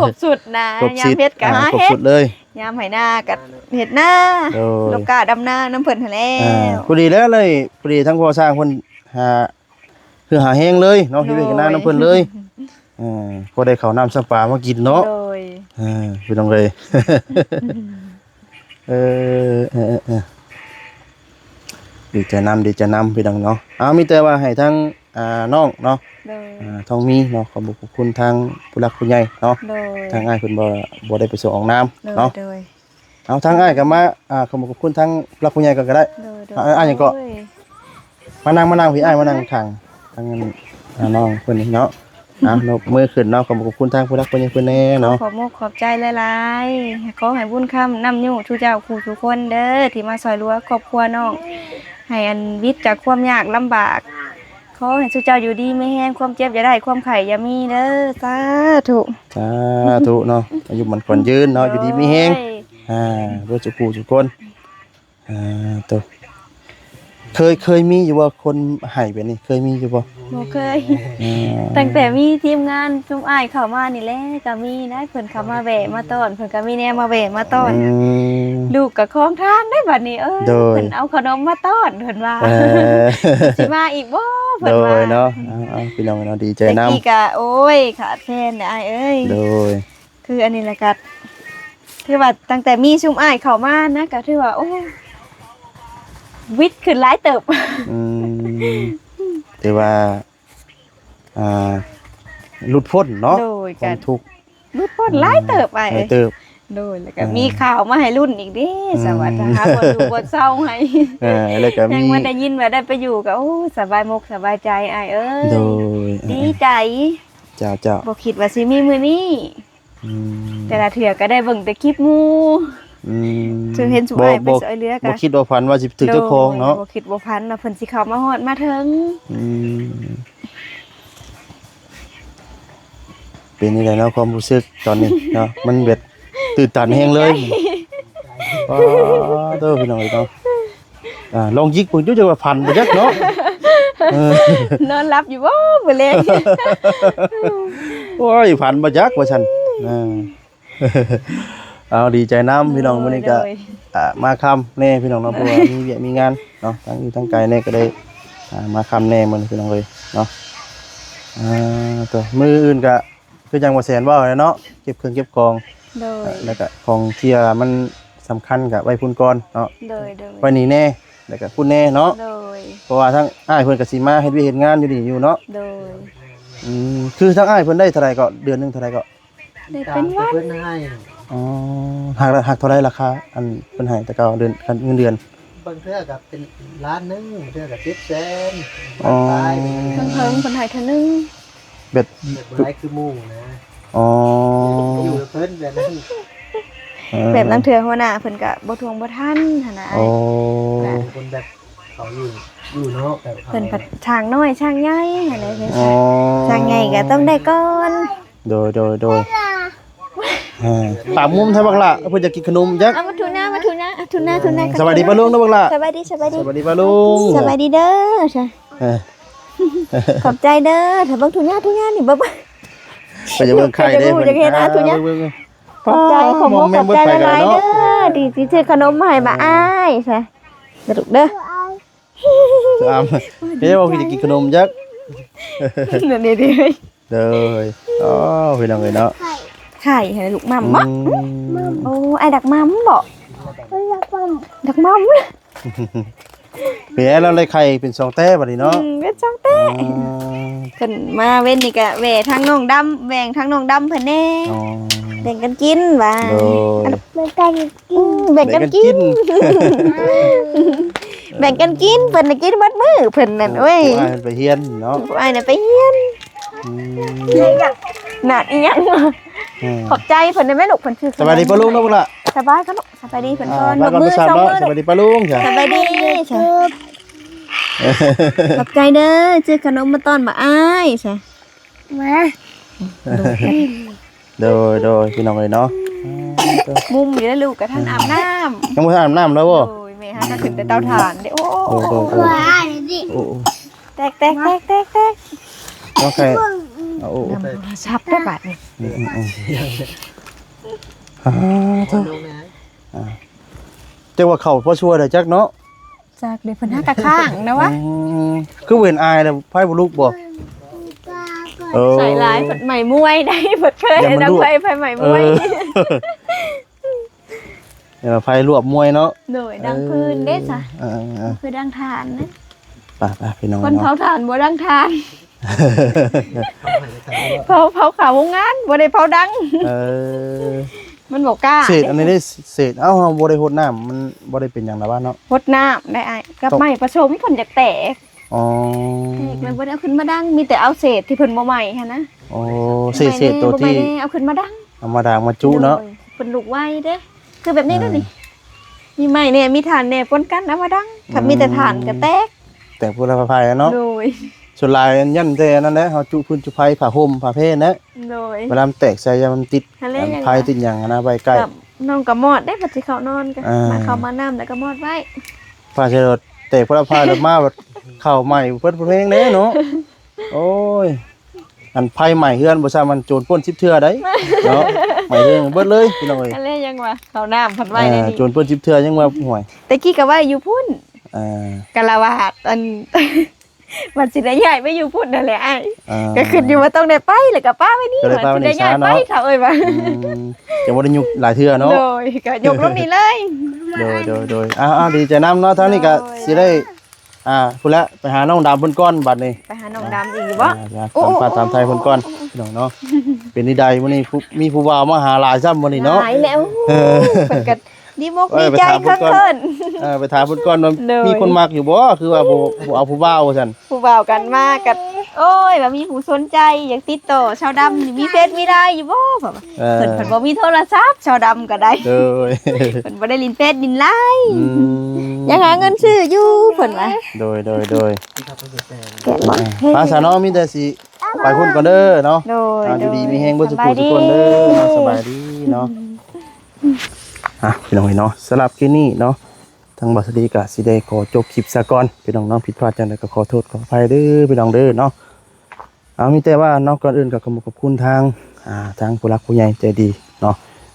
ຄົບຊຸດນະ ຄົບຊຸດ ຍາມເຮັດກໍ ອ່າ ຫາເຮັດ ຄົບຊຸດເລີຍ ຍາມໄຮ່ນາກໍເຮັດນາ ໂດຍ ລົກກ້າດຳນານຳເພິ່ນຫັ້ນແຫຼະ ອ່າ ພໍດີແລ້ວເລີຍ ພໍດີທັງພໍ່ຊ່າງເພິ່ນຫາ ຄືຫາແຮງເລີຍເນາະ ໂດຍ ເຮັດວຽກເຮັດງານນຳເພິ່ນເລີຍ ເອີ ພໍໄດ້ເຂົ້ານ້ຳຊຳປາມາກິນເນາະ ໂດຍ ເອີ ພີ່ນ້ອງເອີຍ ເອີ ເອີ ເອີ ເອີ ດີໃຈນຳ ດີໃຈນຳ ພີ່ນ້ອງເນາະ ເອົາ ມີແຕ່ວ່າໃຫ້ທາງ ອ່າ ນ້ອງເນາະ ໂດຍ ອ່າ ທອງມີເນາະ ຂອບບຸນຂອບຄຸນທາງຜູ້ຫຼັກຜູ້ໃຫຍ່ເນາະ ໂດຍ ທາງອ້າຍເພິ່ນບໍ່ ບໍ່ໄດ້ປະສົງອອກນາມເນາະ ໂດຍ ໂດຍ ເອົາ ທາງອ້າຍກໍມາ ອ່າ ຂອບຄຸນທາງຜູ້ຫຼັກຜູ້ໃຫຍ່ກ່ອນກໍໄດ້ ໂດຍ ໂດຍ ເອົາ ອ້າຍຫຍັງເກາະ ໂອ້ຍ ມານັ່ງ ມານັ່ງພີ້ ອ້າຍມານັ່ງຂ້າງ ທາງ ອ່າ ນ້ອງເພິ່ນນີ້ເນາະ ເອົາ ຍົກມືຂຶ້ນເນາະ ຂອບຄຸນທາງຜູ້ຫຼັກຜູ້ໃຫຍ່ເພິ່ນແດ່ເນາະ ຂອບອົກຂອບໃຈຫຼາຍໆ ຂໍໃຫ້ບຸນຄຳນຳຢູ່ສູ່ເຈົ້າຄູ່ສູ່ຄົນເດີ ທີ່ມາຊ່ອຍເຫຼືອຄອບຄົວນ້ອງ ໃຫ້ອັນ ວິດຈາກຄວາມຍາກລຳບາກ ຂໍໃຫ້ສູ່ເຈົ້າຢູ່ດີມີແຮງ ຄວາມເຈັບຢ່າໄດ້ ຄວາມໄຂ້ຢ່າມີເດີ ສາທຸ ສາທຸເນາະ ອາຍຸໝັ້ນຂວັນຍືນເນາະ ໂດຍ ຢູ່ດີມີແຮງ ອ່າ ເບິດສູ່ຜູ້ສູ່ຄົນ ອ່າ ໂຕ ເຄີຍ ເຄີຍມີຢູ່ບໍ່ຄົນໃຫ້ແບບນີ້ ເຄີຍມີຢູ່ບໍ່? ບໍ່ເຄີຍ ອ່າ ຕັ້ງແຕ່ມີທີມງານຊຸມອ້າຍເຂົ້າມານີ້ແຫຼະ ກໍມີນະ ເພິ່ນເຂົ້າມາແວ່ມາຕ້ອນ ເພິ່ນກໍມີແນວມາແວ່ມາຕ້ອນ ອືມ ລູກກໍຂອງທານເດ້ບັດນີ້ ເອີ ໂດຍ ເພິ່ນເອົາຂະໜົມມາຕ້ອນ ເພິ່ນວ່າ ເອີ ຊິມາອີກບໍ່ ເພິ່ນວ່າ ໂດຍເນາະ ເອົາໆ ພີ່ນ້ອງເນາະ ດີໃຈນຳ ແຕ່ກີ້ກໍ ໂອ້ຍ ຂາດແຄນເດ້ອ້າຍເອີຍ ໂດຍ ຄືອັນນີ້ລະກະ ຖືວ່າຕັ້ງແຕ່ມີຊຸມອ້າຍເຂົ້າມານະ ກະຖືວ່າ ໂອ້ ວິດຂຶ້ນຫຼາຍເຕີບ ອືມ ຖືວ່າ ອ່າ ຫຼຸດພົ້ນເນາະ ໂດຍ ຄວາມທຸກ ກະຫຼຸດພົ້ນຫຼາຍເຕີບ ອືມ ອ້າຍເອີຍ ຫຼາຍເຕີບ ໂດຍ ແລ້ວກະ ອ່າ ມີຂ່າວມາໃຫ້ລຸ້ນອີກເດ້ ອືມ ສະຫວັດ ຖ້າຫາບ່ອນຢູ່ບ່ອນເຊົາໃຫ້ ເອີ ແລ້ວກະມີ ຍັງບໍ່ໄດ້ຍິນວ່າໄດ້ໄປຢູ່ ກະ ໂອ້ ສະບາຍມົກສະບາຍໃຈ ອ້າຍເອີຍ ໂດຍ ດີໃຈ ເຈົ້າໆ ບໍ່ຄິດວ່າຊິມີມື້ນີ້ ອືມ ແຕ່ລະເທື່ອກໍໄດ້ເບິ່ງແຕ່ຄລິບໝູ່ ອືມ ຄືເຫັນຊຸມອ້າຍໄປຊ່ອຍເຫຼືອ ບໍ່ ກໍ ບໍ່ຄິດບໍ່ຝັນວ່າຊິຖືກເຈົ້າຂອງເນາະ ໂດຍ ບໍ່ຄິດບໍ່ຝັນວ່າເພິ່ນຊິເຂົ້າມາຮອດມາເຖິງ ອືມ ເປັນຈັ່ງໃດເນາະ ຄວາມຮູ້ສຶກຕອນນີ້ເນາະ ມັນແບບຕື່ນຕັນແຮງເລີຍ ດີໃຈ ອໍ ໂທ້ ພີ່ນ້ອງເອີຍເນາະ ອ່າ ລອງຍິກເບິ່ງຢູ່ ຈັກວ່າຝັນບໍ່ຈັກເນາະ ເອີ ນອນຫຼັບຢູ່ບໍ່ມື້ແລງ ໂອ້ຍ ຝັນບໍ່ຈັກວ່າຊັ້ນ ເອີ ເອົາ ດີໃຈນຳພີ່ນ້ອງ ໂດຍ ມື້ນີ້ກໍ ໂດຍ ອ່າ ມາຄ່ຳແດ່ພີ່ນ້ອງເນາະ ເພາະວ່າມີວຽກມີງານເນາະ ທັງຢູ່ທາງໄກແດ່ກໍໄດ້ ອ່າ ມາຄ່ຳແດ່ມື້ນີ້ພີ່ນ້ອງເອີຍເນາະ ອ່າ ໂຕ ມື້ອື່ນກໍ ຄືຈັ່ງບໍ່ແສນເວົ້າແຫຼະເນາະ ເກັບເຄື່ອງເກັບຂອງ ໂດຍ ແລ້ວກະຂອງທີ່ວ່າມັນສຳຄັນກະໄວ້ພຸ້ນກ່ອນເນາະ ໂດຍ ໂດຍ ໄວ້ນີ້ແດ່ ແລ້ວກະພຸ້ນແດ່ເນາະ ໂດຍ ເພາະວ່າທາງອ້າຍເພິ່ນກະຊິມາເຮັດວຽກເຮັດງານຢູ່ນີ້ຢູ່ເນາະ ໂດຍ ອືມ ຄືທາງອ້າຍເພິ່ນໄດ້ເທົ່າໃດເກາະ ເດືອນໜຶ່ງເທົ່າໃດເກາະ ໄດ້ເປັນວັນ ຕາມທີ່ເພິ່ນໃຫ້ ອໍ ຫັກ ຫັກເທົ່າໃດລາຄາ ອັນເພິ່ນໃຫ້ແຕ່ເກົ່າ ເດືອນ ເງິນເດືອນ ບາງເທື່ອກໍເປັນລ້ານໜຶ່ງ ບາງເທື່ອກໍເຈັດແສນ ອໍ ປາຍ ເທິງໆ ເພິ່ນໃຫ້ເທື່ອໜຶ່ງ ແບບ ແບບບໍ່ໄດ້ຄືໝູ່ນະ ອໍ ຢູ່ກັບເພິ່ນແບບນັ້ນ ເອີ ແບບລາງເທື່ອຫົວໜ້າເພິ່ນກະບໍ່ທວງບໍ່ທັນຫັ້ນນະ ອໍ ເປັນຄົນແບບເຂົາຢູ່ ຢູ່ເນາະ ແບບເຂົາ ເພິ່ນພັດຊ່າງນ້ອຍຊ່າງໃຫຍ່ຫັ້ນແຫຼະ ອໍ ຊ່າງໃຫຍ່ກະຕ້ອງໄດ້ກ່ອນ ໂດຍ ໂດຍ ໂດຍ ເອີ ປາກມຸມແທ້ບັກຫຼ້າ ເພິ່ນຢາກກິນຂະໜົມຈັກ ເອົາມາຖູໜ້າ ມາຖູໜ້າ ຖູໜ້າ ຖູໜ້າ ສະບາຍດີປ້າລຸງເດີບັກຫຼ້າ ສະບາຍດີ ສະບາຍດີ ສະບາຍດີປ້າລຸງ ສະບາຍດີເດີ ເອີ ຂອບໃຈເດີ. ຖ້າເບິ່ງທຸຍາ ທຸຍານີ້ ເບິ່ງ ໄປຈະເບິ່ງໄຂ່ເດ້ ຢາກເຫັນ ເພິ່ນ ຢາກເຫັນ ອ່າ ທຸຍາ ເບິ່ງໆ ຂອບໃຈ ຂອບ ມອງແມ່ນ ຂອບໃຈຫຼາຍໆເດີ ເພິ່ນໄປໄກແລ້ວເນາະ ທີ່ ທີ່ຊື້ຂະໜົມມາໃຫ້ ມາອ້າຍຊະ ເດີລູກເດີ. ອາມ ເອີ ວ່າຊິກິນຂະໜົມຈັກ ນັ້ນເດ້ ເດີ. ອໍ ພີ່ນ້ອງເອີຍເນາະ ໄຂ່ ໄຂ່ໃຫ້ລູກໝ່ຳບໍ? ອືມ ໂອ້ ອ້າຍດັກໝ່ຳບໍ? ດັກໝ່ຳ ເປັນແລ້ວໄດ້ໄຂ່ເປັນສອງແຕ້ບັດນີ້ເນາະ. ອືມ ເປັນສອງແຕ້ ອໍ ເພິ່ນມາເວັນນີ້ກະແວ່ທາງນ້ອງດຳ ແບ່ງທາງນ້ອງດຳເພິ່ນແດ່ ອໍ ແບ່ງກັນກິນວ່າ ໂດຍ ອືມ ແບ່ງກັນກິນ ແບ່ງກັນກິນ ແບ່ງກັນກິນ ເພິ່ນນະກິນເບິດມື້ເພິ່ນນັ້ນ. ໂອ້ຍ ຜູ້ອ້າຍເພິ່ນໄປຮຽນເນາະ ຜູ້ອ້າຍນະໄປຮຽນ. ອືມ ນັ້ນອີຫຍັງ ອືມ ຂອບໃຈເພິ່ນໄດ້ໄໝລູກ ເພິ່ນຖືກ. ສະບາຍດີປ້າລຸງເນາະ ລູກຫຼານ ສະບາຍເນາະ ສະບາຍດີເພິ່ນກ່ອນ ອ່າ ຍກມື ຍົກມື ສອງມື ສະບາຍດີປ້າລຸງ ສະບາຍດີ ສະບາຍດີ ຂອບໃຈເດີ ຊື້ຂະໜົມມາຕ້ອນບັກອ້າຍຊະ ມາ ໂດຍ ໂດຍ ພີ່ນ້ອງເອີຍເນາະ ມຸມຢູ່ເດີລູກ ກະທັນອາບນ້ຳ ຍັງບໍ່ທັນອາບນ້ຳເລີຍບໍ່? ໂດຍ ແມ່ຫາກະຂຶ້ນແຕ່ເຕົາຖ່ານເດ້. ໂອ້ ໂອ້ ໂອ້ ໂອ້ ໂອ້ ໂອ້ ແຕກ ແຕກ ແຕກ ແຕກ ແຕກ ໂອເຄ ເອົາ ໂອ້ ນຳໂທລະສັບໄດ້ບາດນີ້ ອືມ ອືມ ອືມ ອ່າ ເຈົ້າວ່າເຂົ້າພໍຊົ່ວໄດ້ຈັກເນາະ. ຈັກເດ້ ເພິ່ນຫາກະຄ້າງນະວະ ອືມ ຄືບໍ່ເຫັນອ້າຍແລ້ວ ໄຟບໍ່ລຸກບໍ່? ເອີ ໃສ່ຫຼາຍ ເພິ່ນໄໝ້ມວຍໄດ໋ ເພິ່ນເຄີຍດັງໄຟ ໄຟໄໝ້ມວຍ ເອີ ໄຟລວບມວຍເນາະ ໂດຍ ດັງຟືນເດ້ຊະ ເອີ ເອີ ຄືດັງຖ່ານນະ ໄປໆ ພີ່ນ້ອງ ຄົນເນາະ ເຜົາຖ່ານບໍ່ດັງຖ່ານ ເຜົາ ເຜົາຂາໂຮງງານ ບໍ່ໄດ້ເຜົາດັງ ເອີ ມັນບໍ່ກ້າ ເສດອັນນີ້ເດ້ ເສດ ເອົ້າ ເຮົາບໍ່ໄດ້ຫົດນ້ຳ ມັນບໍ່ໄດ້ເປັນຫຍັງລະວະເນາະ ຫົດນ້ຳໄດ້ອ້າຍ ກັບໄມ້ປະສົມ ເພິ່ນຢາກແຕກ ອໍ ແຕກແລ້ວບໍ່ໄດ້ເອົາຂຶ້ນມາດັງ ມີແຕ່ເອົາເສດທີ່ເພິ່ນບໍ່ໄໝ້ຫັ້ນນະ ອໍ ເສດ ເສດໂຕທີ່ ບໍ່ໄໝ້ແດ່ ເອົາຂຶ້ນມາດັງ ເອົາມາດັງມາຈຸເນາະ ໂດຍ ເພິ່ນລຸກໄວເດ້ ຄືແບບນີ້ເດ້ນີ້ ອ່າ ມີໄມ້ແດ່ ມີຖ່ານແດ່ ປົນກັນເອົາມາດັງ ອືມ ຖ້າມີແຕ່ຖ່ານກະແຕກ ແຕກພູລະໄຟເນາະ ໂດຍ ສ່ວນຫຼາຍຢ້ານແຕ່ອັນນັ້ນແຫຼະ ເຮົາຈຸຟືນຈຸໄຟ ຜ້າຫົ່ມ ຜ້າແພນແຫຼະ ໂດຍ ເວລາມັນແຕກໃສ່ ຢ້ານມັນຕິດ ຫັ້ນແຫຼະ ອັນ ໄຟຕິດຫຍັງຫັ້ນນະ ໄວ້ໃກ້ ນ້ອງກະມອດເດ້ ພັດຊິເຂົ້ານອນກະ ອ່າ ມາເຂົ້າມານ້ຳແລ້ວກະມອດໄວ້ ຟ້າໃສ່ລົດແຕກພຸ້ນລະພາລົດມາ ເຂົ້າໃໝ່ເພິ່ນເພິ່ນແຮງເດ້ເນາະ ໂອ້ຍ ອັນໄຟໄໝ້ເຮືອນບໍ່ຊ້ຳ ມັນໂຈນປຸ້ນສິບເທື່ອໄດ໋ເນາະ ໄໝ້ເຮືອນເບິດເລີຍ ພີ່ນ້ອງເອີຍ ອັນແລະຍັງວ່າເຂົ້ານ້ຳພັດໄວ້ໃນນີ້ ອ່າ ໂຈນປຸ້ນສິບເທື່ອຍັງວ່າຫ່ວຍ ແຕ່ກີ້ກະໄວ້ຢູ່ພຸ້ນ ອ່າ ກະລະວາດ ອັນ ມັນຊິໄດ້ຍ້າຍໄປຢູ່ພຸ້ນນັ້ນແຫຼະອ້າຍ ອ່າ ກະຄິດຢູ່ວ່າຕ້ອງໄດ້ໄປ ແລ້ວກະປະໄວ້ນີ້ ກະເລີຍປະໄວ້ນີ້ຊະເນາະ ວ່າຊິໄດ້ຍ້າຍໄປ ເຖົ້າເອີຍວ່າ ອືມ ຈະບໍ່ໄດ້ຍຸກຫຼາຍເທື່ອເນາະ ໂດຍ ກະຍົກລົງນີ້ເລີຍ ໂດຍ ໂດຍ ໂດຍ ອ່າ ອ່າ ດີໃຈນຳເນາະ ທາງນີ້ກະ ໂດຍ ຊິໄດ້ ອ່າ ພຸ້ນແຫຼະ ໄປຫານ້ອງດຳເພິ່ນກ່ອນບັດນີ້ ໄປຫານ້ອງດຳອີກຢູ່ບໍ່ ອ່າ ໂອ້ ຕາມພາສາຕາມໄທເພິ່ນກ່ອນ ໂອ້ ພີ່ນ້ອງເນາະ ເປັນນີ້ໃດມື້ນີ້ ຜູ້ ມີຜູ້ບ່າວມາຫາຫຼາຍຊ້ຳມື້ນີ້ເນາະ ຫຼາຍແລ້ວ ເອີ ເພິ່ນກະ ດີມຸກດີໃຈເຂີນ ເອີ ໄປຖາມເພິ່ນກ່ອນວ່າ ໂດຍ ມີຄົນມັກຢູ່ບໍ່ ຄືວ່າບໍ່ ບໍ່ເອົາຜູ້ບ່າວວ່າຊັ້ນ ຜູ້ບ່າວກັນມາກັນ ໂອ້ຍ ວ່າມີຜູ້ສົນໃຈ ຢາກຕິດຕໍ່ຊາວດຳນີ້ ມີເຟສມີໄລນ໌ຢູ່ບໍ່ ເອີ ເພິ່ນ ເພິ່ນບໍ່ມີໂທລະສັບ ຊາວດຳກະໄດ້ ໂດຍ ເພິ່ນບໍ່ໄດ້ຫຼິ້ນເຟສຫຼິ້ນໄລນ໌ ອືມ ຍັງຫາເງິນຊື້ຢູ່ ເພິ່ນວ່າ ໂດຍ ໂດຍ ໂດຍ ແກະບໍ່ ເອີ ພາສາເນາະ ມີແຕ່ຊິໄປພຸ້ນກ່ອນເດີເນາະ ໂດຍ ອ່າ ຢູ່ດີມີແຮງເບິດທຸກຜູ້ທຸກຄົນເດີເນາະ ສະບາຍດີເນາະ ອ່າ ພີ່ນ້ອງເອີຍເນາະ ສຳລັບຄລິບນີ້ເນາະ ທາງບ່າວສະດີກະຊິໄດ້ຂໍຈົບຄລິບຊະກ່ອນ ພີ່ນ້ອງເນາະ ຜິດພາດຈັ່ງໃດກະຂໍໂທດຂໍອະໄພເດີ ພີ່ນ້ອງເດີເນາະ ເອົາ ມີແຕ່ວ່າເນາະ ກ່ອນອື່ນກະຂອບຄຸນທາງ ອ່າ ທາງຜູ້ຫຼັກຜູ້ໃຫຍ່ໃຈດີເນາະ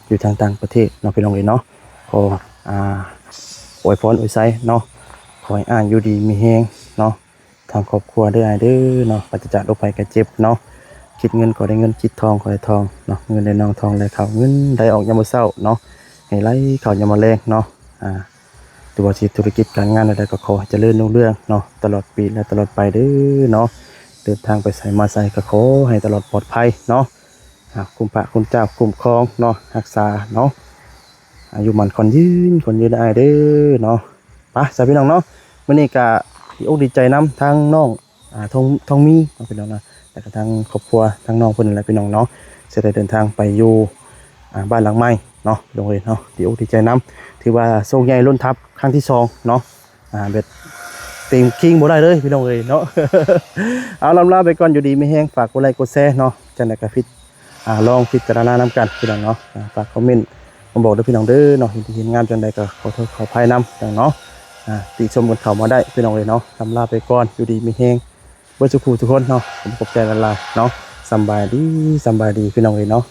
ຢູ່ທາງຕ່າງປະເທດເນາະ ພີ່ນ້ອງເອີຍເນາະ ຂໍ ອ່າ ອວຍພອນອວຍໄຊເນາະ ຂໍໃຫ້ອ້າຍຢູ່ດີມີແຮງເນາະ ທາງຄອບຄົວເດີອ້າຍເດີເນາະ ປາສະຈາກໂລກໄພໄຂ້ເຈັບເນາະ ຄິດເງິນກໍໄດ້ເງິນ ຄິດທອງກໍໄດ້ທອງເນາະ ເງິນໄດ້ນອງ ທອງໄດ້ເຂົ້າ ເງິນໄດ້ອອກຍາມມື້ເຊົ້າເນາະ ໃຫ້ໄຫຼເຂົ້າຍາມມື້ແລງເນາະ ອ່າ ຫຼືວ່າຊິທຸລະກິດການງານແນວໃດກໍຂໍໃຫ້ຈະເລີນຮຸ່ງເຮືອງເນາະ ຕະຫຼອດປີ ແລະ ຕະຫຼອດໄປເດີເນາະ ເດີນທາງໄປໃສມາໃສກໍຂໍໃຫ້ຕະຫຼອດປອດໄພເນາະ ອ່າ ຄຸມພະຄຸມເຈົ້າຄຸ້ມຄອງເນາະ ຮັກສາເນາະ ອາຍຸໝັ້ນຂວັນຍືນ ຂວັນຍືນອ້າຍເດີເນາະ ໄປຊະພີ່ນ້ອງເນາະ ມື້ນີ້ກະດີອົກດີໃຈນຳທາງນ້ອງ ອ່າ ທອງ ທອງມີເນາະ ພີ່ນ້ອງເນາະ ແລ້ວກະທາງຄອບຄົວທາງນ້ອງເພິ່ນນັ້ນແຫຼະ ພີ່ນ້ອງເນາະ ຊິໄດ້ເດີນທາງໄປຢູ່ ອ່າ ບ້ານຫຼັງໃໝ່ເນາະ ພີ່ນ້ອງເອີຍເນາະ ດີອົກດີໃຈນຳ ຖືວ່າໂຊກໃຫຍ່ລົ້ນທັບຄັ້ງທີສອງເນາະ ອ່າ ແບບເຕັມຄີງບໍ່ໄດ້ເລີຍ ພີ່ນ້ອງເອີຍເນາະ ເອົາ ລ່ຳລາໄປກ່ອນ ຢູ່ດີມີແຮງ ຝາກກົດໄລກົດແຊເນາະ ຈັ່ງໃດກະຜິດ ອ່າ ລອງພິຈາລະນານຳກັນ ພີ່ນ້ອງເນາະ ອ່າ ຝາກຄອມເມັນມາບອກເດີ ພີ່ນ້ອງເດີເນາະ ເຫັນດີເຫັນງາມຈັ່ງໃດກໍຂໍໂທດຂໍອະໄພນຳ ພີ່ນ້ອງເນາະ ອ່າ ຕິຊົມກັນເຂົ້າມາໄດ້ ພີ່ນ້ອງເອີຍເນາະ ລ່ຳລາໄປກ່ອນ ຢູ່ດີມີແຮງ ເບິດສູ່ຄູ່ທຸກຄົນເນາະ ຂອບໃຈຫຼາຍໆເນາະ. ສຳບາຍດີ ສຳບາຍດີພີ່ນ້ອງເອີຍເນາະ.